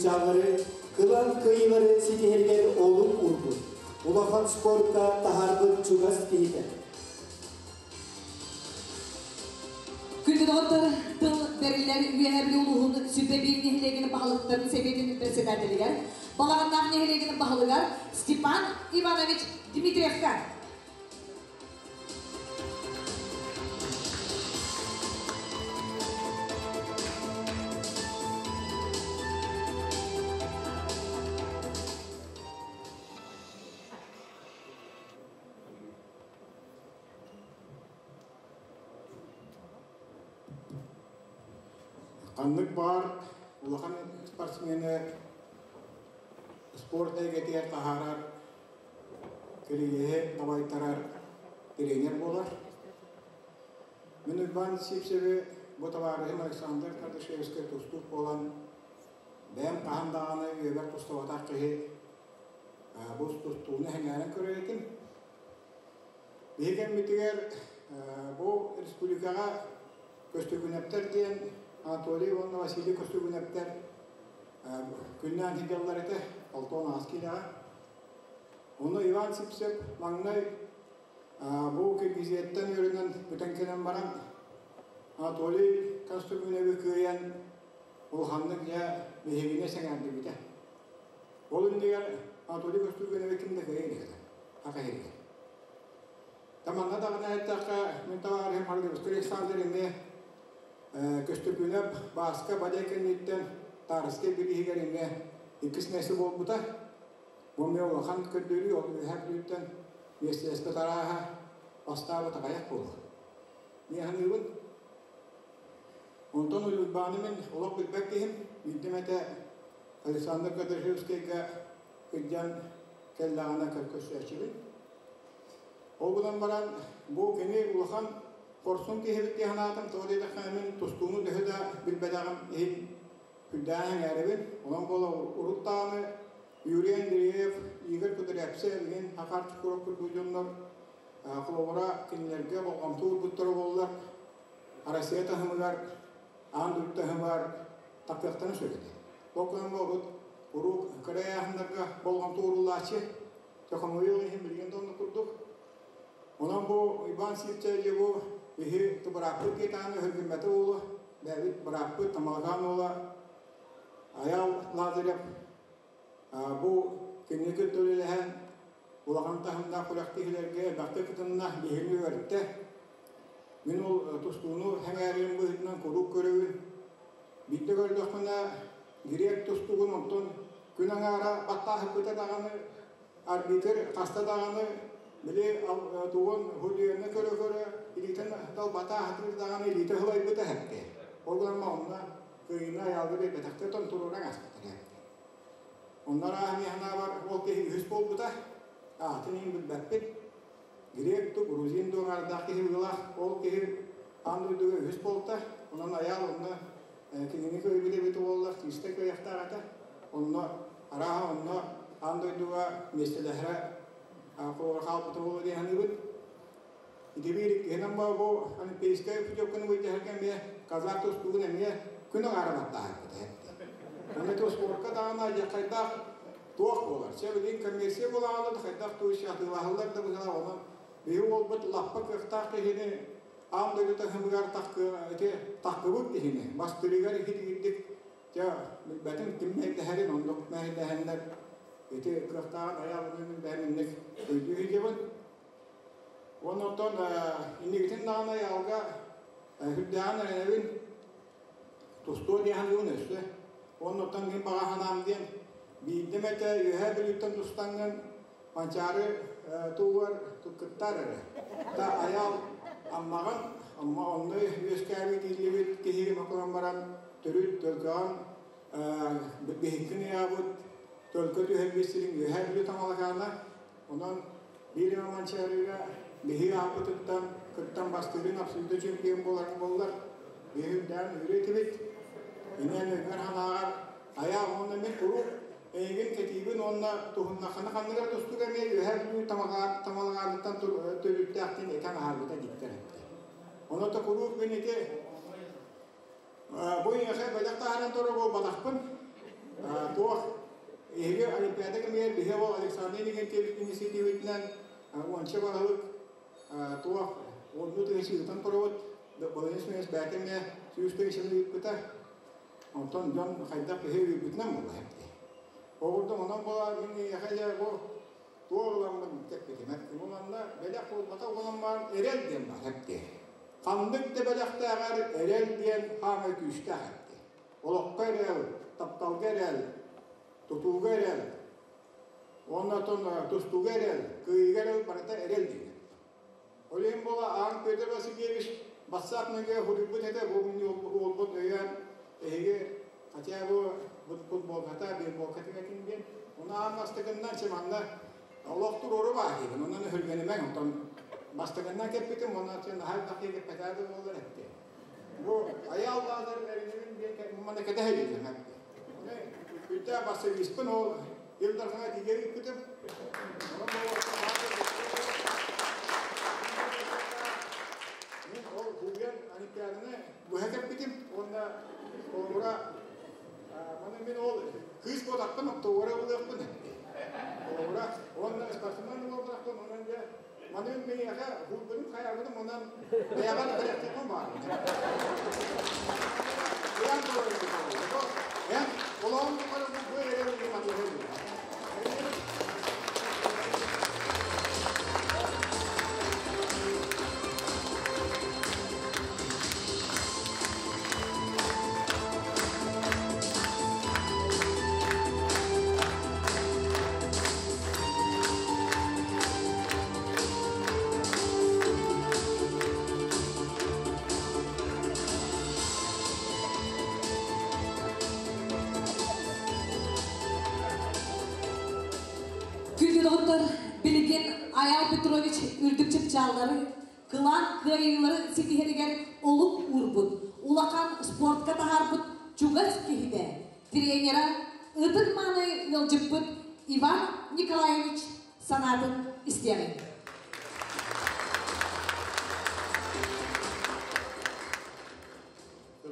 чыпчааллары, кылаан кыайыылары ситиһэригэр олук уурбут, улахан спортка таһаарбыт чугас киһитэ. Күндү доҕоттор, тыл бэриллэр Үөһээ Бүлүү улууһун Сүбэ биир нэһилиэгин баһылыктарын сэбиэтин председателигэр, Балаҕаннаах нэһилиэгин баһылыгар Степан Иванович Дмитриевка. Ханнык баар улахан спортсмены спорт эйгэтигэр таһаарар кириэһи дабайтарар тренер буолар. Мин Уйбаан Сивцеви бу табаарыһым Александр Кардашевскай тустуук буолан, бэйэм хаһан даҕаны үйэбэр тустубатах киһи бу тустууну сэҥээрэн көрөр этим. Биһи кэммитигэр бу республикаҕа Көстөкүүнэптэр диэн Анатолий уонна Василий Көстөкүүнэптэр күннээн сылдьаллар этэ, 68 киилэҕэ. Ону Иван Сипсев маҥнай бу Киргизияттан үөрэнэн бүтэн кэлэн баран Анатолий Константиновы кыайан улаханнык дьэ биһигини сэҥээрдибитэ. Ол иннигэр Анатолий Константиновы ким да кыайа илик этэ, аха иһигэр. Таманна даҕаны эттэххэ, мин табаарыһым Харгыбыскай Александр эмиэ Көстөкүүнэп Бааска Бадьай кэнниттэн Таарыскай бирииһигэр эмиэ иккис миэстэ буолбута. Бу эмиэ улахан көрдөрүү, ол Үөһээ Бүлүүттэн миэстэлэспит арааһа бастаабыт аҕыйах буолуо. Мин саныыбын. Онтон Уйбааны мин олох билбэт киһим, биирдэм этэ Александр Кардашевскайга кырдьан кэллэҕинэ көрсөөччүбүн. Ол гынан баран бу кини улахан хорсун киһибит дии санаатым, тоҕо диэтэххэ мин тустууну төһө да билбэтэҕим иһин күрдээн эҥээрэбин. Онон буола урут даҕаны Юрий Андреев, Игорь Кудрявцев игин Хахар Чукуров курдук дьоннор холобура кинилэргэ болҕомто уурбуттара буоллар Россия таһымыгар, аан дойду таһымыгар тахсыахтарын сөп этэ. Ол гынан урут урут кыра ыйааһыннарга болҕомто ууруллааччы, хомойуох иһин билигин да оннук курдук. Онон бу Иван Сивцевич бу биһи бырааппыт диэтэҕинэ өһүргэммэтэ буолуо. Бэйэбит бырааппыт Тамалакаан уола Айал Лазарев бу кинини кытта үлэлэһэн улахан таһымнаах күрэхтэһиилэргэ элбэхтик кытынна, биһигини үөртэ. Мин ол тустууну сэҥээрэрим быһыытынан куруук көрөбүн. Биирдэ көрдөхпүнэ, грек тустуугун онтон күн аҥаара баттааһыппыта даҕаны, арбитр хаста даҕаны били тугун худуйаны көрө-көрө илиитин далбатааһытыыр даҕаны илиитэ сылайбыта эһэппэ. Ол гынан онно кыайыыны айаалга биэрбэтэхтэр туруоран ааспыттар эһэппэ. Онно арааһа мин санаабар ол киһи үһүс буолбута. Аатын иһин билбэппин. Грек ду, грузин ду аҥаардаах киһи быһыылаах. Ол киһи аан дойдуга үһүс буолта. Онон Айаал онно кинини кыайбыт эбит буоллар, чистай кыайыахтаах этэ. Онно арааһа онно аан дойдуга миэстэлэһэрэ холобура хаалбыта буолуо дии саныыбын. Ити биир иккиһинэн бу олимпийскай путевканы былдьаһарга эмиэ казах тустуугун эмиэ күн аҥаара баттааһыппыта. Онно ити спорка даҕаны алдьархайдаах туох буолар. Чэ билигин коммерция буолаҕына да хайдах туу атыылаһаллар да быһыылаах онон биһи уолбут лаппа кыахтаах киһини аан дойду таһымыгар ити тахкыбыт киһини бастырыгар иһитигирдик дьэ билбэтим ким мэйдэһэрин оннук мэйдэһэннэр ити кыахтааҕын айаабын мин бэйэм инник өйдүү сылдьабын. Уонна оттон инникитин даҕаны айаалга үрдээҕин эрэнэбин тустуо диэн саныыбын өссө. Уонна оттон мин баҕа санаам диэн биирдэ эмэтэ Үөһээ Бүлүүттэн тустаҥҥын Манчаары туугар кыттаар эрэ. Та айаал Аммаҕын, Амма онно үөскээбит ииллибит киһи макулан баран төрүт төлкөҕүн биһиккин ыйаабыт төлкө түһэрбит сириҥ Үөһээ Бүлүү Таҥалакаана. Онон биир эмэ Манчаарыга биһи ааппытыттан кыттан бастыырын абсолютно чемпион буоларын буоллар, биһи үрдээн үөрүө этибит. Инэн өйгөр санааҕар айаа уонна мин куруук эйигин кэтиибин уонна туһуннаххына ханныгар тустууга эмиэ Үөһээ Бүлүү Тамалакааныттан төрүттээхтин этэн аһарбыта диттэр эттэ. Онон да куруук мин ити бу эйиэхэ бэлэх таһааран турар буолбатахпын. Туох эһиги Олимпиада кэмигэр биһи ол Александр Иннокентьевич инициативатынан уонча баһылык туох уоннуу тыһыынча ыытан турабыт. Владимир Семенович бэйэтэ эмиэ 100 тыһыынчаны ыыппыта. Онтон дьон хайдах киһи үөрбүтүнэн буолла эбит. Ол курдук онон буолар мин эйиэхэ дьэ бу туох ыламмын кэппитим эттим. Манна бэлэх буолбата буолан баран эрэл диэн баар эбит. Ханнык да бэлэхтээҕэр эрэл диэн хаамай күүстээх эбит. Олоххо эрэл, тапталга эрэл, тутууга эрэл, уонна оттон тустууга эрэл, кыайыыга эрэл барыта эрэл диэн. Ол иһин буола Аан Петр Васильевич бассаап нөҥүө суруйбут этэ, бу мин уолбут өйөөн эһиги хотя бы футболката, бейсболка тигэтин диэн. Ону аан бастакыннан манна олох туруору баар диибин, онон өһүргэнимэҥ, онтон бастакыннан кэппитим, онон наһаа элбэх киһи кэппэтээ да буолар этти. Бу Айаал Лазар эринибин диэн манна кэтэһэ диэтим этти. Күтэ бассабыыспын ол Ил Дархаҥа тиийэ ыыппытым. Мин ол Губен Олимпиаданы быһа кэппитим уонна холобура маны мин ол кыыс буолахпын октоуора булыахпын холобура уонна спортсмен буолбатахпын онон дьэ маны миэхэ хуурбутум хайаабытым онон бэйэҕэ да бэлэхтиэхпин баар. Эн эн олоҕум тухары бу эрэ матыһа. Күндү доҕоттор, билигин Айаал Петрович үрдүк чыпчааллары, кылаан кыайыылары ситиһэригэр олук уурбут, улахан спортка таһаарбыт чугас киһитэ, тренера, ытык мааны ыалдьыппыт Иван Николаевич санаатын истиэҕиҥ.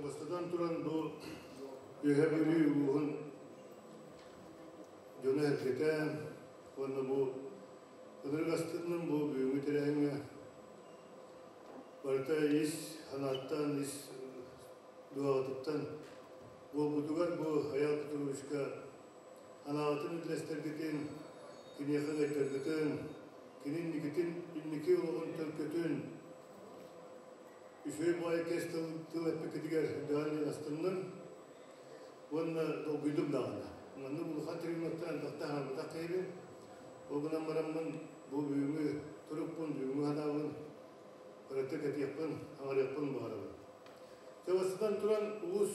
Бастатан туран бу Үөһээ Бүлүү улууһун дьоно эргэтэ уонна бу ынырык астынным бу бүгүҥҥү тэрээһиҥҥэ барыта ис санааттан, ис дууһаҕытыттан буолбутугар бу Айаал Петровичка анаабытын үллэстэргитин, киниэхэ ыҥырдаргытын, кини инникитин, инники олоҕун төлкөтүн үчүгэй баҕайы кэс тыл, тыл эппиккитигэр даҕаны астынным уонна долгуйдум даҕаны. Маннык улахан трибунаттан элбэхтэ аһаабатах киһибин. Ол гынан бараммын бу бүгүҥҥү турукпун, бүгүҥҥү санаабын кыратык этиэхпин, аҥарыахпын баҕарабын. Дьэ, бастатан туран улуус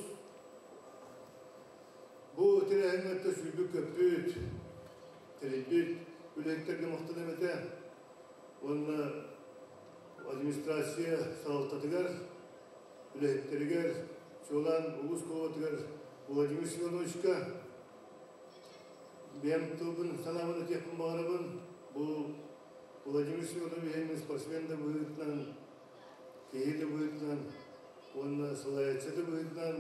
бу тэрээһиҥҥэ сүүрбүт-көппүт, тэрийбит үлэһиттэргэ махтаныам этэ уонна администрация салалтатыгар, үлэһиттэригэр, чуолаан улуус кулубатыгар Владимир Семеновичка бэйэм тылбын, санаабын этиэхпин баҕарабын. Бу Владимир Семенович спортсмен да быһыытынан, киһи да быһыытынан уонна салайааччы да быһыытынан,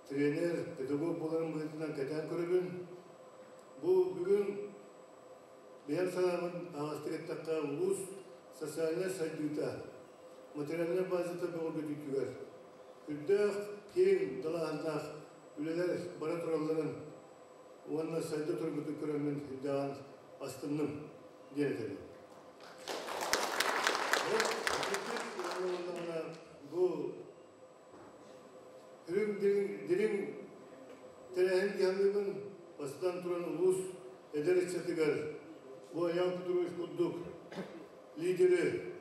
тренер, педагог буоларын быһыытынан кэтээн көрөбүн. Бу бүгүн бэйэм санаабын аһаҕастык эттэххэ, улуус социальнай сайдыыта, материальнай базата бөҕөргөтүүтүгэр үрдээх, киэҥ далааһыннаах үлэлэр бара туралларын уонна сайда турбутун көрөммүн үрдээҕин астынным диэн этэбин. Бу үрүҥ дириҥ тэрээһин дьаһалыыбын бастатан туран улуус эдэр ыччатыгар бу Айаал Петрович курдук лидери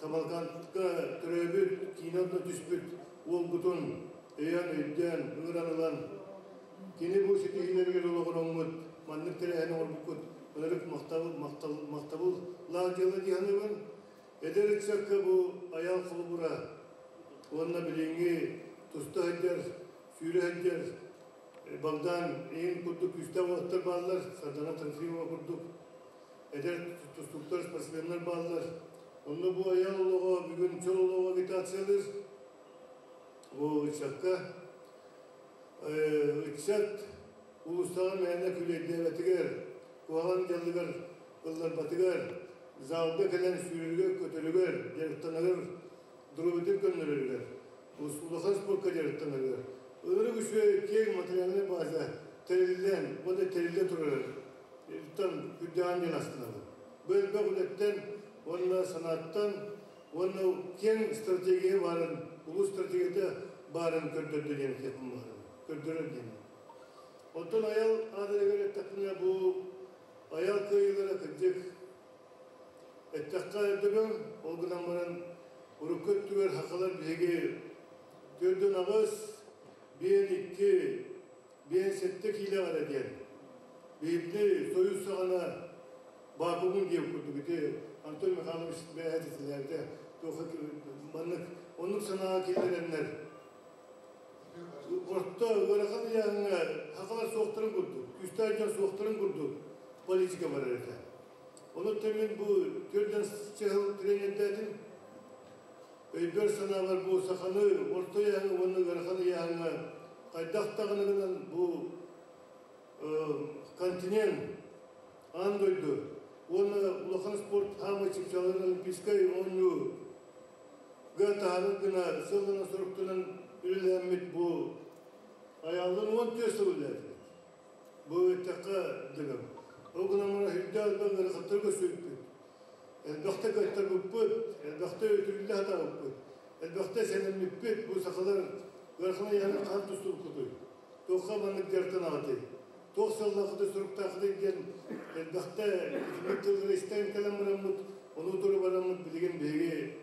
Тамалкантка төрөөбүт, киинэ онно түспүт уолгутун өйөөн, өйдөөн, ыҥыран ылан кини бу ситиһиилэригэр олоҕураммыт маннык тэрээһин оҥорбуккут ынырык махтабыл, махтал, махтабыллаах дьыала дии саныыбын. Эдэр ыччакка бу Айаал холобура уонна билиҥҥи туста сылдьар, сүүрэ сылдьар Богдан иһин курдук күүстээх уолаттар бааллар, Сардана Трофимова курдук эдэр тустууктар, спортсменнар бааллар. Онно бу Айаал олоҕо бүгүн чөл олоҕу агитациялыыр. Бу ыччакка. Ыччат улуустааҕы мээнэ күлэйдээбэтигэр, куһаҕан дьаллыгар ылларбатыгар, залга кэлэн сүүрэригэр-көтөрүгэр, дьарыктанарыгар, доруобуйатын көннөрөрүгэр, улахан спортка дьарыктанарыгар ынырык үчүгэй киэҥ материальнай база тэриллэн уонна тэриллэ турар тан үрдээн диэн астынабын. Бу элбэх үлэттэн уонна санааттан уонна киэҥ стратегия баарын, улуу стратегията баарын көрдөрдө диэн этиэхпин баҕарабын. Көрдөрөр диэн. Оттон Айал аадырыгар эттэхпинэ, бу Айал кыайыылара кырдьык эттэххэ дөбөҥ, ол гынан баран урукку өттүгэр хахалар биһиги 48, 5 2, 5 7 киилэҕэ эрэ диэн биһигини Союз саҕана Бакумун диэн курдук ити Антон Михайлович бэйэтэ этилээбитэ туохха маннык оннук санааҕа киллэрэннэр орто ыарахан ыйааһыҥҥа хахалар суохтарын курдук, күүстээх дьон суохтарын курдук политика барар этэ. Онон мин бу төрдөн чыһыл тренердээтим. Өйбөр санаабар бу саханы орто ыйааһыҥҥа уонна ыарахан ыйааһыҥҥа хайдах даҕаны гынан бу континент, аан дойду уонна улахан спорт хаамай чыпчааларын Олимпийскай оонньуу таһаарар гына сыллана соруктанан үлэлээммит бу айааллан 14 сыл үлэлээтибит. Бу эттэххэ дөбөҥ. Ол гынан баран үрдээх элбэх ыарахаттарга сүрпүт. Элбэхтэ кыаттарбыппыт, элбэхтэ үтүрүллэ сатаабыппыт, элбэхтэ сэнэммиппит. Бу сахалар ыарахан айаһын хаһан тустубуккутуй? Туохха маннык дьарыктанаҕытый? Туох сыаллааххытый, суруктааххытый диэн элбэхтэ итинник тыллары истэн кэлэн бараммыт, ону утары бараммыт билигин биһиги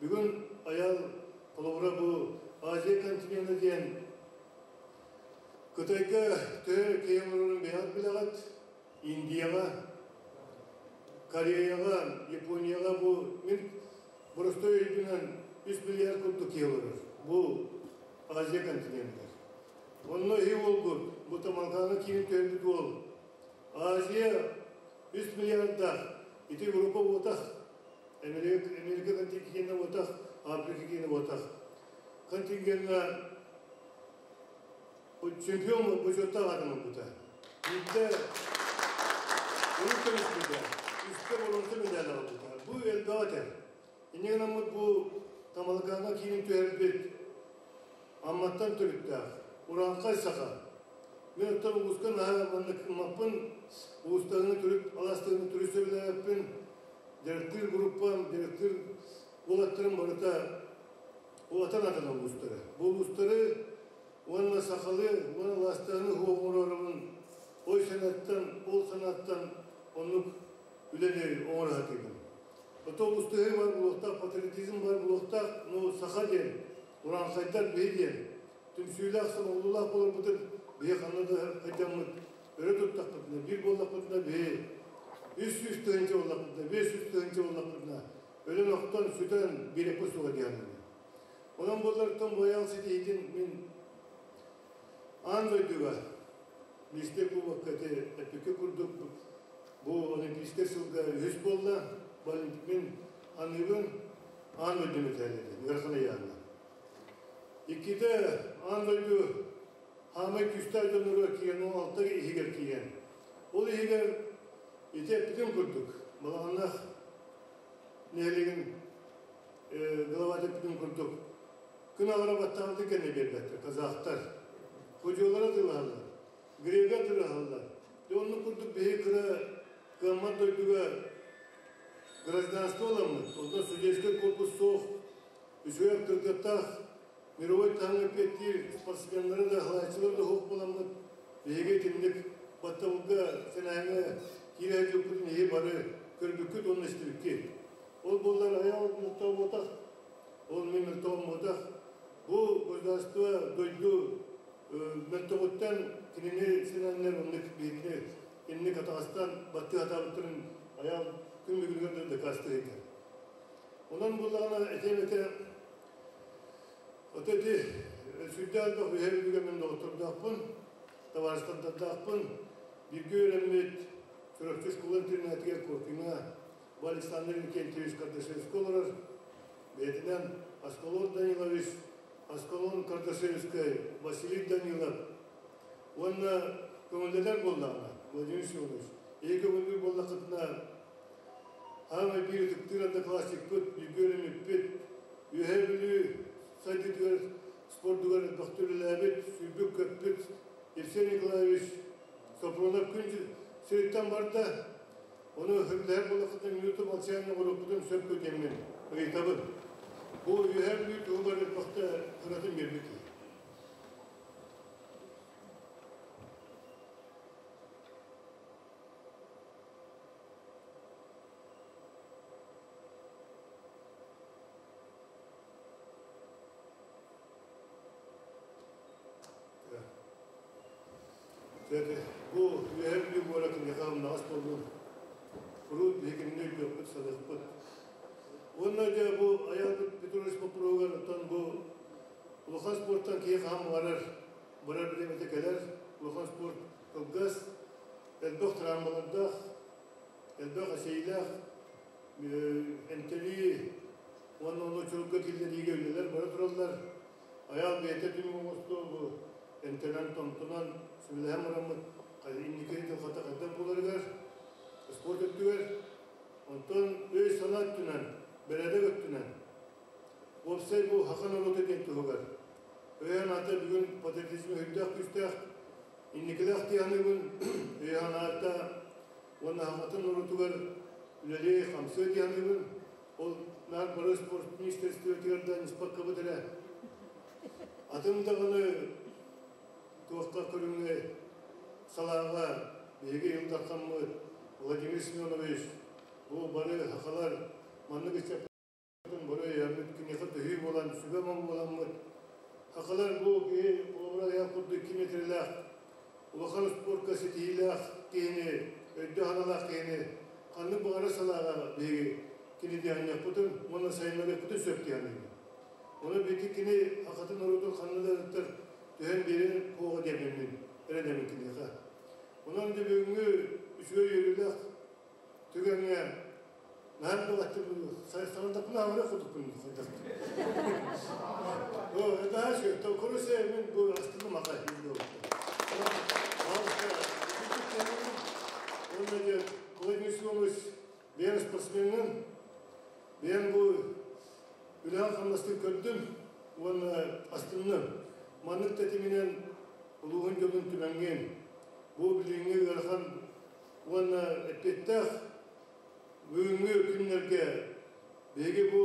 бүгүн Айаал холобура бу Азия континена диэн Кытайга төһө киһи олорорун бэйэҕит билэҕит. Индияҕа, Кореяҕа, Японияҕа бу мин боростуой өйбүнэн 3 миллиард курдук киһи олорор. Бу Азия континеныгар. Онно иһи уолгут, бу Тамалкааҥҥа киирэн түһэрбит уол Азия 3 миллиардаах, ити Европа буотах, Америка, Америка контингена буотах, Африка киинэ буотах. Контингеҥҥа чемпион бочуоттаах аатын ылбыта. Биирдэ урут көмүспүтэ, үстэ боруонса медаль аҕалбыта. Бу элбэх этэ. Инньэ гынаммыт бу Тамалакааҥҥа киирэн түһэрбит Амматтан төрүттээх урааҥхай саха. Мин оттон улууска наһаа маннык гыммаппын, улуустарыны төрүт алаастарыны төрүт сөбүлээбэппин. Директор группам, директор уолаттарым барыта улатан атын улуустары. Бу улуустары уонна сахалыы уонна алаастарыны оҥорорубун ой санааттан, ол санааттан оннук үлэни оҥоро сатыыбын. Ото улуустаһыы бар буолуохтаах, патриотизм бар буолуохтаах, ну саха диэн, урааҥхайдар биһи диэн, түмсүүлээх, сомоҕолуулаах буоларбытын биһи ханна да хайдаммыт өрө туттахпытына, биир буоллахпытына биһи 300 тыһыынча буоллахпытына, 500 тыһыынча буоллахпытына өлөн охтон, сүтэн биэрэппит суоҕа диэн. Онон буоллартан Боял ситиһиитин мин аан дойдуга Мистер Кубокка ити эппиккэ курдук бу Олимпийскай сылга үһүс буолла. Бу мин аныыбын аан дойду мэтээлэтэ, ыарахан ыйааһына. Иккитэ аан дойду хаамай күүстээх дьонноругар киирэн, ол алта иһигэр киирэн. Ол иһигэр ити эппитим курдук, Балаҕаннаах нэһилиэгин главата эппитим курдук, күн аҕара баттаабытын кэннэ биэрбэттэр, казахтар. Ходьуолара тылаһаллар, грека тылаһаллар. Дьэ оннук курдук биһи кыра кыаммат дойдуга гражданство ыламмыт, онтон судейскай корпус суох, үчүгэй авторитеттаах мировой таһымҥа эппиэттиир спортсменнары да, халааччылары да суох буоламмыт, биһиги итинник баттабылга сэнээҥҥэ киирэ сылдьыбыппытын иһи бары көрбүккүт уонна истибиккит. Ол буоллар айаал мөлтөө буотах, ол мин мөлтөҕүм буотах. Бу государство дойду мөлтөҕүттэн кинини сэнэннэр оннук биһигини инник атаҕастаан баттыы сатаабыттарын айаал күн бүгүнүгэр да дакаастыыр экен. Онон буоллаҕына этиэм этэ ото ити сүрдээх элбэх үһэ бүлүүгэ мин доҕоттордоохпун, табаарыстардаахпын. Бииргэ үөрэммит Чурапчы школа интернатыгар Коркиҥҥа бу Александр Иннокентьевич Кардашевскай олорор. Бэйэтинэн Аскалон Данилович. Аскалон Кардашевскай, Василий Данилов уонна көҥүллэнэр буоллаҕына, Владимир Семенович, эһиги көҥүллүүр буоллаххытына, хаамай биир ытыктыыр одноклассникпыт, бииргэ үөрэммиппит, Үөһээ Бүлүү сайдыытыгар спордугар элбэхтик үлэлээбит, сүүрбүт-көппүт Евсей Николаевич Сопрунов күн сириттэн барда. Ону сөбүлэһэр буоллаххытына, минута молчания оҥоруохпутун сөп диэммин ыйытабын. Бу Үөһээ Бүлүү туһугар элбэхтэ кыратын биэрбит киһи. Бу Үөһээ Бүлүү куорат киниэхэ ымнаҕас буоллун. Куруут биһи кинини өйдүөхпүт, саныахпыт. Уонна дьэ бу Айаал Петрович боппуруоһугар оттон бу улахан спорттан киһи хаһан баҕарар барар бириэмэтэ кэлэр. Улахан спорт кылгас, элбэх травмалардаах, элбэх эсэйилээх эмтэнии уонна ону чулга киллэриигэ үлэлэр бара тураллар. Айаал бэйэтэ түмүк оҥостуо бу эмтэнэн-томтонон сүбэлэһэн бараммыт инники дьылҕата хайдах буоларыгар спорт өттүгэр, онтон өй-санаа өттүнэн, бэрээдэк өттүнэн уопсай бу саха норуота диэн туһугар өй-санаата бүгүн патриотизм өйдөөх күүстээх инникилээх дии саныыбын. Өй-санаата уонна сахатын норуотугар үлэлии хамсыа дии саныыбын. Ол наар бары спорт министерствотыгар да ниспаккабыт эрэ. Атын даҕаны туохха көрүҥҥэ салааҕа биһиги Ил Дархаммыт Владимир Семенович бу бары сахалар маннык ыччаппытын бары өйөөммүт киниэхэ төһүү буолан сүбэ-ама буоламмыт сахалар бу киһи холобура айах курдук 2 метрэлээх улахан спортка ситиһиилээх киһини өйдөөх-санаалаах киһини ханнык баҕарар салааҕа биһиги кини диэхпитин уонна сайыннарыахпытын сөп дии саныыбын. Ону бити кини сахатын норуотун ханна да ыттар түһэн биэрэр куоҕа диэммин эрэнэбин киниэхэ. Онон дьэ бүгүҥҥү үчүгэй үөрүүлээх түгэҥҥэ наһаа элбэх сарандаппын аҕыра курдукпун хайдах. О, это еще, короче, мен бу астыным аҕай. Онно дьэ Владимир Семенович бэйэм спортсменмын, бэйэм бу үлэҕин-хамнастын көрдүм уонна астынным. Маннык тэтиминэн улууһун дьонун түмэҥҥин, бу билиҥҥи ыарахан уонна эппиэттээх бүгүҥҥү күннэргэ биһиги бу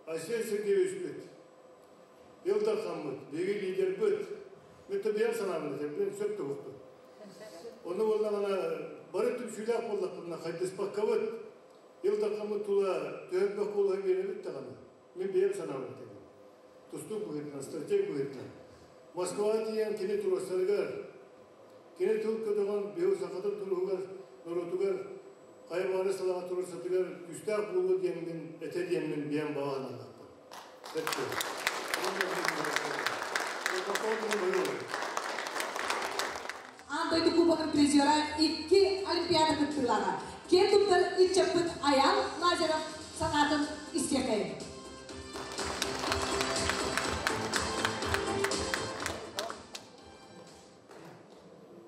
Айсен Сергеевичпит, Ил Дархаммыт, биһиги лидербит, мен бэйэм санаабын этэрбин сөп тобукпун. Ону буоллаҕына бары түмсүүлээх буоллахпытына хайдыспаккабыт, Ил Дархаммыт тула төһө куолаһы биэрэбит даҕаны, мин бэйэм санаабын этэбин. Тустуук быһыытынан, стратег быһыытынан. Москваҕа тиийэн кини туруорсарыгар, кини тыл көтөҕөн биһиги сахатын туруһугар, норуотугар хайа баҕарар салаҕа туруорсатыгар күүстээх буолуо диэммин, этэ диэммин бэйэм баҕа санаалаахпын. Аан дойду кубогын призера икки Олимпиада кыттыылааҕа. Киэн туттар ыччаппыт Аян Лазарев санаатын истиэхэйин.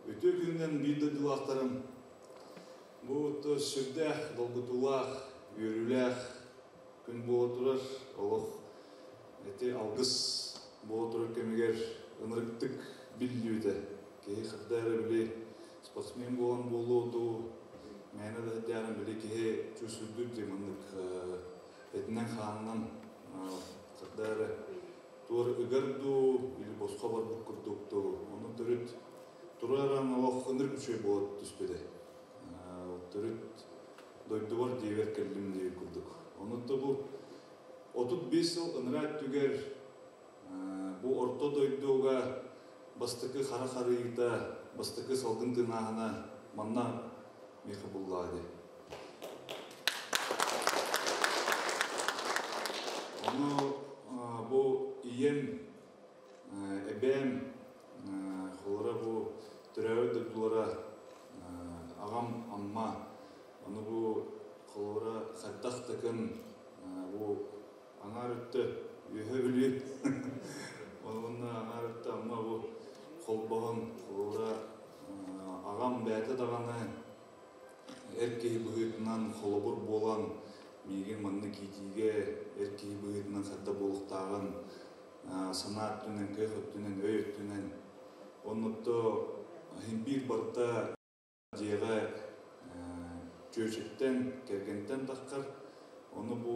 Үтүө күнүнэн биир дойдулаахтарым. Бу сүрдээх долгутуулаах, үөрүүлээх күн буола турар. Олох ити алгыс буола турар кэмигэр ынырыктык биллибитэ. Киһи ханна эрэ били спортсмен буолан буолуо дуу, мээнэ да сылдьаарын били киһи чувствуйдуур дии маннык этинэн-хаанынан ханна эрэ туор ыгар дуу или босхо барбыт курдук дуу. Ону төрүт тураран олох ынырык үчүгэй буола түспүтэ. Төрүт дойдубар диэбэр кэллим диир курдук. Ону бу 35 сыл ыныраа өттүгэр бу орто дойдуга бастакы хара харыйыта, бастакы салгын тыынааһына манна миэхэ буллаа дии. Ону бу ийэм, эбээм холоро бу төрөөбүт дойдулара аҕам Амма, ону бу холобура хайдах такын бу аҥаар өттө үөһэ Бүлүү. Холбоһон, холобура, аҕам бэйэтэ даҕаны эр киһи быһыытынан холобур буолан, миигин маннык иитиигэ эр киһи быһыытынан хайдах буолуохтааҕын санаа өттүнэн, кыах өттүнэн, өй өттүнэн. Оннотто иһин биир барыта дьиэҕэ чүөчэттэн, кэргэнтэн таххар. Ону бу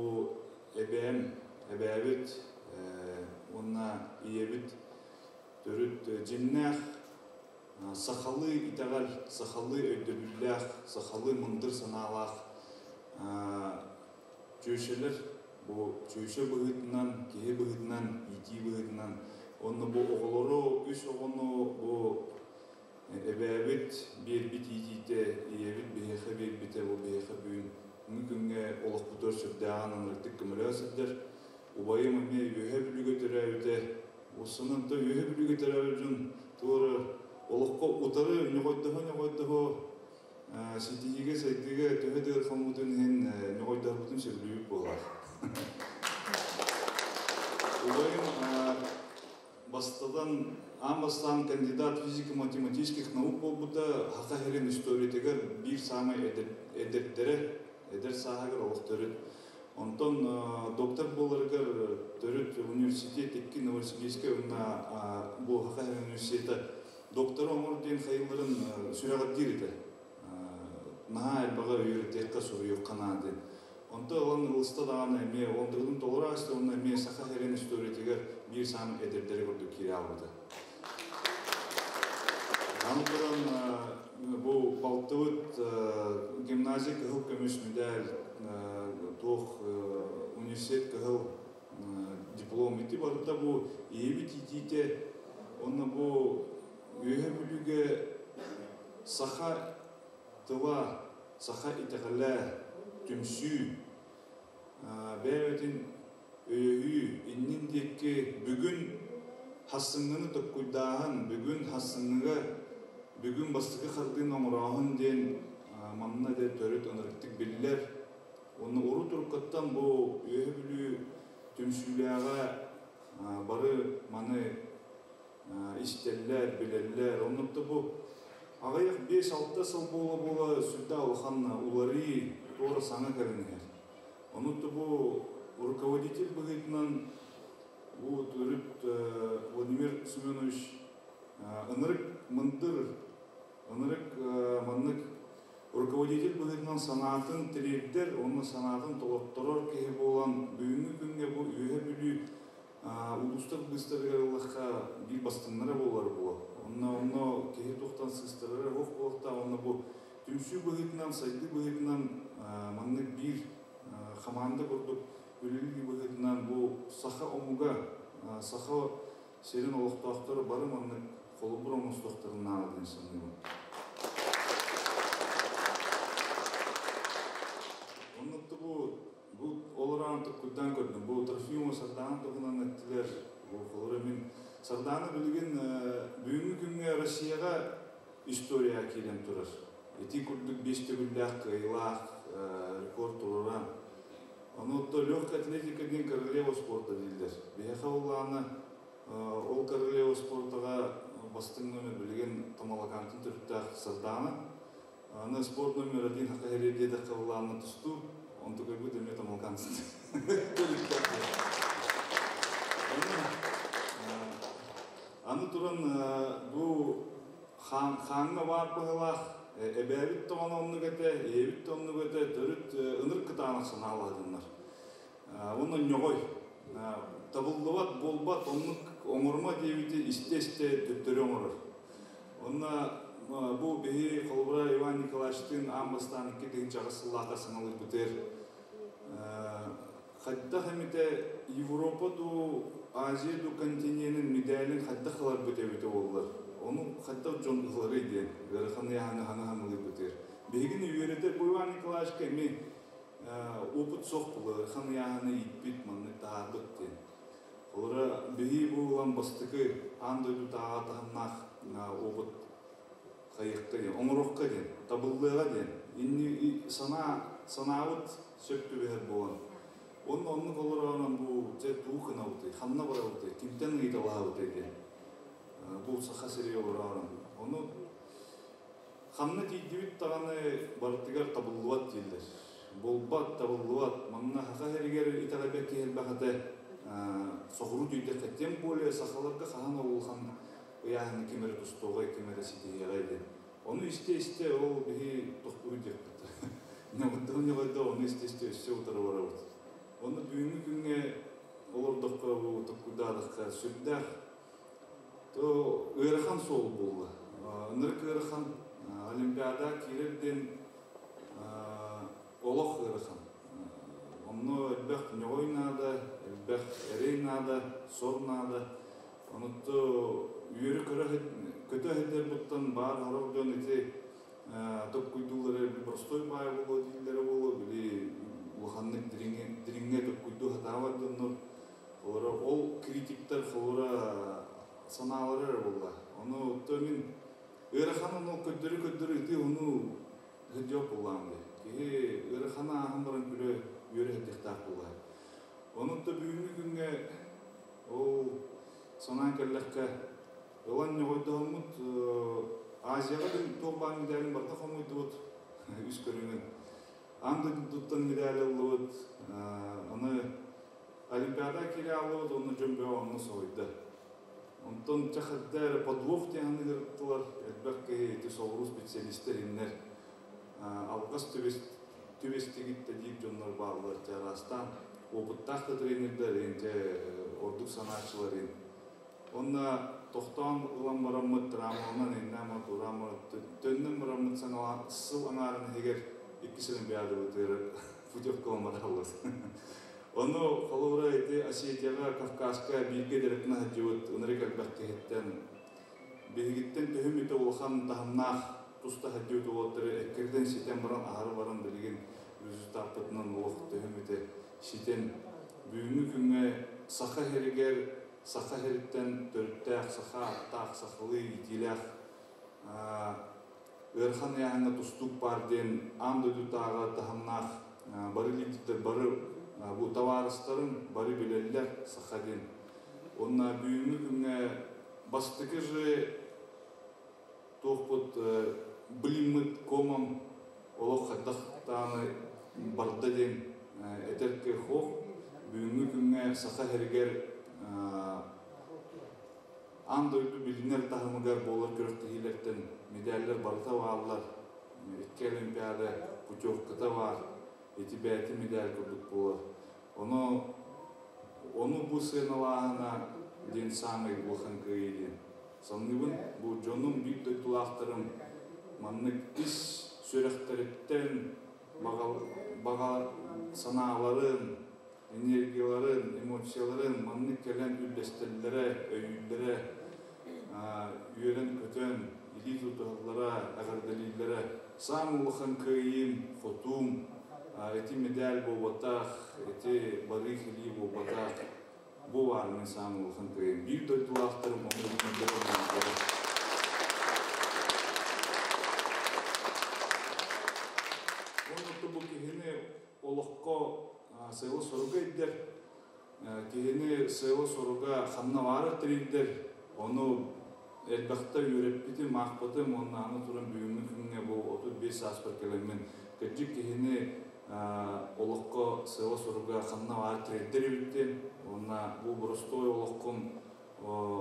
эбээм, эбээбит уонна ийэбит төрүт дьиҥнээх сахалыы итэҕэл, сахалыы өйдөбүллээх, сахалыы мындыр санаалаах чүөчэлэр бу чүөчэ быһыытынан, киһи быһыытынан, иитии быһыытынан уонна бу оҕолору, үс оҕону бу эбээбит биэрбит иитиитэ, ийэбит биһиэхэ биэрбитэ бу биһиэхэ бүгүҥҥү күҥҥэ олохпутугар сүрдээҕин ынырыктык көмөлөһө сылдьар. Убайым эмиэ Үөһээ Бүлүүгэ төрөөбүтэ. Уссанан то Үөһээ Бүлүүгэ төрөөбүт дьон туора олоххо утары ньоҕойдоһо-ньоҕойдоһо ситиһиигэ, сайдыыга төһө да ыарахаммытын иһин ньоҕойдоһорбутун сөбүлүүбүт буолар. Убайым бастатан аан бастаан кандидат физико-математических наук буолбута, Саха сирин историятыгар биир саамай эдэрдэрэ, эдэр сааһыгар олох төрүт. Онтон доктор буоларыгар төрүт университет икки Новосибирскай уонна бу Саха сирин университета доктора оҥор диэн хайылларын сүрэҕэлдиир этэ. Наһаа элбэҕи үөрэтиэххэ, суруйуохха наада диэн. Онто ылан ылыста даҕаны эмиэ онтугутун толору ааста уонна эмиэ Саха сирин историятыгар биир саамай эдэрдэри курдук киирэ хаалбыта. Аны туран бу балтыбыт гимназия кыһыл көмүс медаль туох университет кыһыл диплом ити барыта бу ийэбит иитиитэ уонна бу Үөһэ Бүлүүгэ саха тыла, саха итэҕэлэ, түмсүү, бэйэбитин өйөһүү иннин диэки бүгүн хассыҥҥыны токкуйдааһын, бүгүн хассыҥҥыга бүгүн бастакы хардыыны оҥорооһун диэн манна дэ төрүт ынырыктык биллэр. Уонна урут уруккаттан бу Үөһэ Бүлүү түмсүүлээҕэ бары маны истэллэр, билэллэр. Оннук да бу аҕыйах 5-6 сыл буола-буола сүрдээх улахан уларыы, туора саҥа кэлэн иһэр. Оннук да бу руководитель быһыытынан бу төрүт Владимир Семенович ынырык мындыр, ынырык маннык руководитель быһыытынан санаатын тириэрдэр уонна санаатын толотторор киһи буолан бүгүҥҥү күҥҥэ бу Үөһэ Бүлүү улуустар быыстарыгар ыллахха биир бастыҥнара буолар буо. Онно онно киһи туохтан сыыстарара суох буолуохтаах. Онно бу түмсүү быһыытынан, сайдыы быһыытынан маннык биир хамаанда курдук үлэлии быһыытынан бу саха омуга, саха сирин олохтоохторо бары маннык холобур оҥостуохтарын наада диэн саныыбын. Оннук бу Бу олорон курдаан көрдүм. Бу Трофимова Сардаана туһунан эттилэр. Бу холобура мин Сардаана билигин бүгүҥҥү күҥҥэ Россияҕа историяҕа киирэн турар. Ити курдук биэс төгүллээх кыайыылаах рекорд туруоран. Ону отто легкая атлетика диэн королева спорта дииллэр. Биһиэхэ ол ол королева спортаҕа бастыҥ номер билигин Тамалакаантан төрүттээх Сардаана. Аны спорт номер один хака хэриэр диэтэххэ былаанна тустуу, онтукайбыт эмиэ Тамалкан Аны туран бу хааҥҥа баар быһылаах эбээбит тоҕоно оннук этэ, ийэбит да оннук этэ, төрүт ынырык кытаанах санаалаһытыннар. Уонна ньоҕой табыллыбат, буолбат, оннук оҥорума диэбити истэ-истэ төттөрү оҥорор. Онно бу биһи холобура Иван Николаевичтыын аан бастаан 2008 сыллаахха саҥалыырбытыгар хайдах эмитэ Европа дуу, Азия дуу континенын медалин хайдах ыларбыт эбитэ буоллар, ону хайдах дьон ыларый диэн ыарахан ыйааһыны хаҥа хаҥалыырбытыгар. Биһигини үөрэтэр бу Иван Николаевичка эмиэ опыт суох буолар, ыарахан ыйааһыны ииппит, маннык таһаарбыт диэн. Холобура, биһи бу ылан бастакы аан дойдутааҕы таһымнаах опыт хайыахха диэн, оҥоруохха диэн, табыллыаҕа диэн. Инни санаа, санаабыт сөп түбэһэр буолан. Уонна оннук олороонон бу дьэ тугу гынабытый, ханна барабытый, кимтэн ыйыталаһабытый диэн. Бу Саха сири олорорун. Ону ханна тиийдибит даҕаны барытыгар табыллыбат дииллэр. Буолбат, табыллыбат. Манна саха сиригэр итэҕэйбэт киһи элбэх этэ. Соҕуруу тиийдэххэ, тем более сахаларга хаһан ол улахан ыйааһыны ким эрэ тустуоҕай, ким эрэ ситиһиэҕэй диэн. Ону истэ-истэ ол биһи тохтуу диэхпит. Ньоҕойдоон-ньоҕойдоо ону истэ-истэ өссө утары барабыт. Ону бүгүҥҥү күҥҥэ олордоххо, бу токкуйдаатахха сүрдээх то ыарахан суол буолла. Ынырык ыарахан Олимпиада киирэр диэн олох ыарахан. Онно элбэх ньоҕой наада, элбэх эрэй наада, сор наада. Онутто үөрү көтө сылдьар буттан баар сорох дьон ити токкуйдууллара простой баай буолуо дииллэрэ буолуо, били улаханнык дириҥҥэ токкуйдуу сатаабат дьоннор. Холобура, ол критиктэр холобура санаалара эрэ буолла. Ону то мин ыарахан ону көрдөрү-көрдөрү ытыы ону сылдьыах буоллаҕым дии. Киһи ыараханы ааһан баран күлэ үөрэ сылдьыахтаах буоллаҕа. Ону то бүгүҥҥү күҥҥэ ол санаан кэллэххэ, ылан ньоҕойдоһоммут Азияҕа туох баар медалин барыта хомуйдубут үс көрүҥүн. Аан дойдуттан медаль ыллыбыт. Аны Олимпиада киирэ ааллыбыт уонна дьон бөҕө онно соһуйда. Онтон чэ хадда эрэ подвох диэн ыҥырдылар, элбэх киһи ити соҕуруу специалистэр иннэр алҕас түбэстигит да диир дьоннор бааллар чэ араастаан опыттаах да тренердэр иһин дьэ ордук санааччылар иһин. Уонна тохтоон ылан бараммыт травмаланан иннээн тураан төннөн бараммыт сыл аҥаарын иһигэр иккис олимпиадабытыгар путевкалан бараллар. Ону холобура ити Осетияҕа, Кавказка бииргэ дьарыктана сылдьыбыт ынырык элбэх киһиттэн биһигиттэн төһө мүтэ улахан таһымнаах туста сылдьыбыт уолаттары эккирэтэн ситэн баран аһары баран билигин результаппытынан олох төһө мүтэ ситэн бүгүҥҥү күҥҥэ саха сиригэр саха сириттэн төрүттээх саха ааттаах сахалыы иитиилээх ыарахан ыйааһыҥҥа тустуук баар диэн аан дойдутааҕы таһымнаах бары лидердэр бары бу табаарыстарым бары билэллэр саха диэн. Уонна бүгүҥҥү күҥҥэ бастакы же туохпут блиммыт комом олох хайдах даҕаны барда диэн этэр кыах суох. Бүгүҥҥү күҥҥэ саха сиригэр Аан дойду билинэр таһымыгар буолар күрэхтэһиилэртэн медаллар барыта бааллар. Икки Олимпиада путевката баар. Ити бэйэтин медаль курдук буолар. Ону, ону бу сыаналааһына диэн саамай улахан кыайыы диэн саныыбын. Бу дьонум, биир дойдулаахтарым маннык ис сүрэхтэриттэн баҕа, баҕа санааларын, энергияларын, эмоцияларын маннык кэлэн үллэстэллэрэ, өйүүллэрэ, үөрэн-көтөн, илии тутуһаллара, эҕэрдэлииллэрэ саамай улахан кыайыым, хотуум, ити медаль буолбатах, ити барыы-кэлии буолбатах, бу баар мин саамай улахан кыайыым. Биир дойдулаахтарым ону билинэллэрэ Уонна бу киһини олоххо сыала-соруга ирдэр, киһини сыала-соруга ханна баарар тириэрдэр, ону элбэхтэ үөрэппитим, аахпытым уонна аны туран бүгүҥҥү күҥҥэ бу 35 сааспар кэлэммин кырдьык киһини олоххо сыала-соруга ханна баар тириэрдэр эбиттин уонна бу боростуой олоххун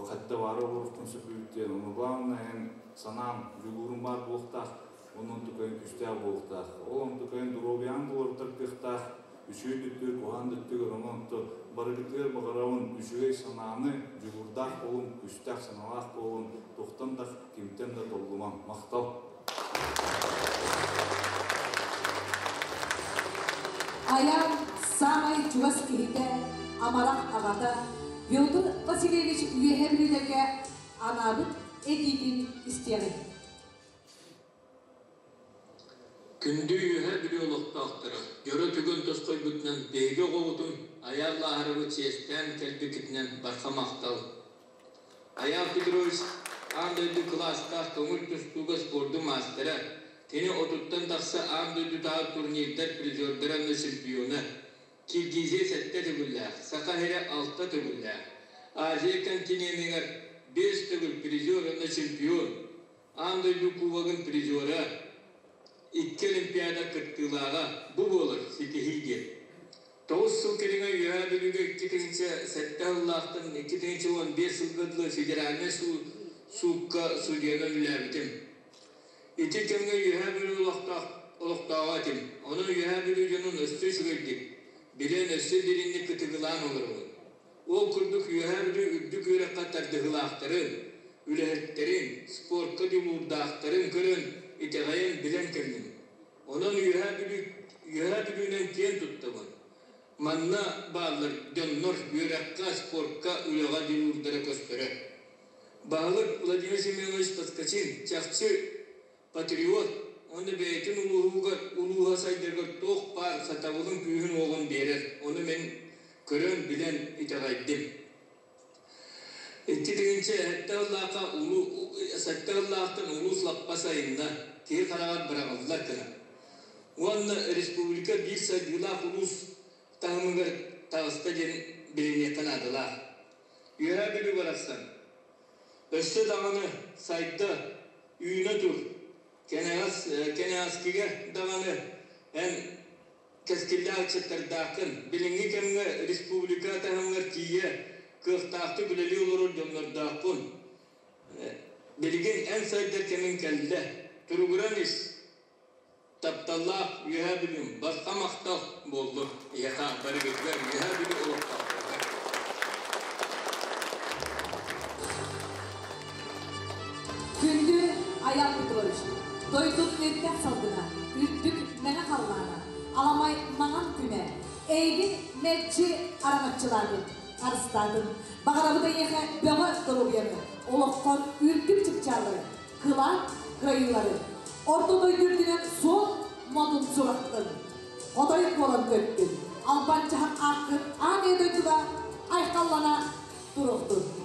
хайда баара олороххун сөп эбит диэн ону главное эн санаан дьулуурум баар буолуохтаах. Онон тукайын күүстээх буолуохтаах. Ол онтукайын доруобуйаҕын булартар кыахтаах, үчүгэй да өттүгэр, куһаҕан да өттүгэр, онон онто барыгытыгар баҕарабын үчүгэй санааны, дьулуурдаах буолуҥ, күүстээх санаалаах буолуҥ, туохтан да, кимтэн да толлумаҥ. Махтал! Айаан саамай чугас киһитэ, амарах аҕата Петр Васильевич Үөһээ Бүлүүлэргэ анаабыт этиитин истиэҕиҥ. Күндү Үөһээ Бүлүү олохтоохторо, дьоро түгэн тосхойбутунан биһиги оҕобутун Айаал Лааһарабыт чиэстээн кэлбиккитинэн барҕа махтал! Айаал Петрович аан дойду кылаастаах көҥүл тустууга спордун маастара, кини отуттан тахса аан дойдутааҕы турнирдар призердара уонна чемпиона, Киргизия сэттэ төгүллээх, Саха сирэ алта төгүллээх, Азия континеныгар 5 төгүл призер уонна чемпион, аан дойду кубогын призера, икки Олимпиада кыттыылааҕа бу буолар ситиһии диэн. 9 сыл кэриҥэ Үөһээ Бүлүүгэ 2007 сыллаахтан 2015 сылга дылы федеральнай суукка судьуйанан үлэлээбитим. Ити кэмҥэ Үөһээ Бүлүү олохтооҕо этим. Онон Үөһээ Бүлүү дьонун өссө үчүгэйдик билэн, өссө дириҥник кытыгылаан олоробун. Ол курдук Үөһээ Бүлүү үрдүк үөрэххэ тардыһыылаахтарын, үлэһиттэрин, спортка дьулуурдаахтарын көрөн, итэҕэйэн билэн кэллим. Онон Үөһээ Бүлүү Үөһээ Бүлүүнэн киэн туттабын. Манна бааллар дьоннор үөрэххэ, спортка, үлэҕэ дьулуурдара көстөрө. Баһылык Владимир Семенович Поскачин чахчы патриот уонна бэйэтин улууһугар улууһа сайдарыгар туох баар сатабылын күүһүн-уоҕун биэрэр. Ону мин көрөн, билэн итэҕэйдим. 2007 сыллаахха 7 сыллаахтан улуус лаппа сайынна, киһи хараҕар быраҕыллар гына. Уонна республика биир сайдыылаах улуус таһымыгар таҕыста диэн билиниэххэ наадалаах. Үөһээ Бүлүү барахсан өссө даҕаны сайда, үүнэ тур. Кэнэҕэс, кэнэҕэскигэ даҕаны эн кэскиллээх ыччаттардааххын, билиҥҥи кэмҥэ республика таһымыгар тиийэ кыахтаахтык үлэлии олорор дьоннордооххун. Билигин эн сайдар кэмиҥ кэллэ. Туругуран ис. Тапталлаах Үөһээ Бүлүүм барҕа махтал буоллун эһиэхэ барыгытыгар Үөһээ Бүлүү олохтоохторугар. Күндү Аян Петрович, дойдун үрдэх салгына, үрдүк мэҥэ халлаана, аламай маҥан күнэ, эйигин мэлдьи араҥаччылаатын, харыстаатын. Баҕарабыт эйиэхэ бөҕө доруобуйаны, олоххор үрдүк чыпчааллары, кылаан кыайыылары, орто дойду үрдүнэн суон модун сурахтын, хотой буолан көттүн, албан дьаһах ааккын аан дойдуга айхаллана туруохтун.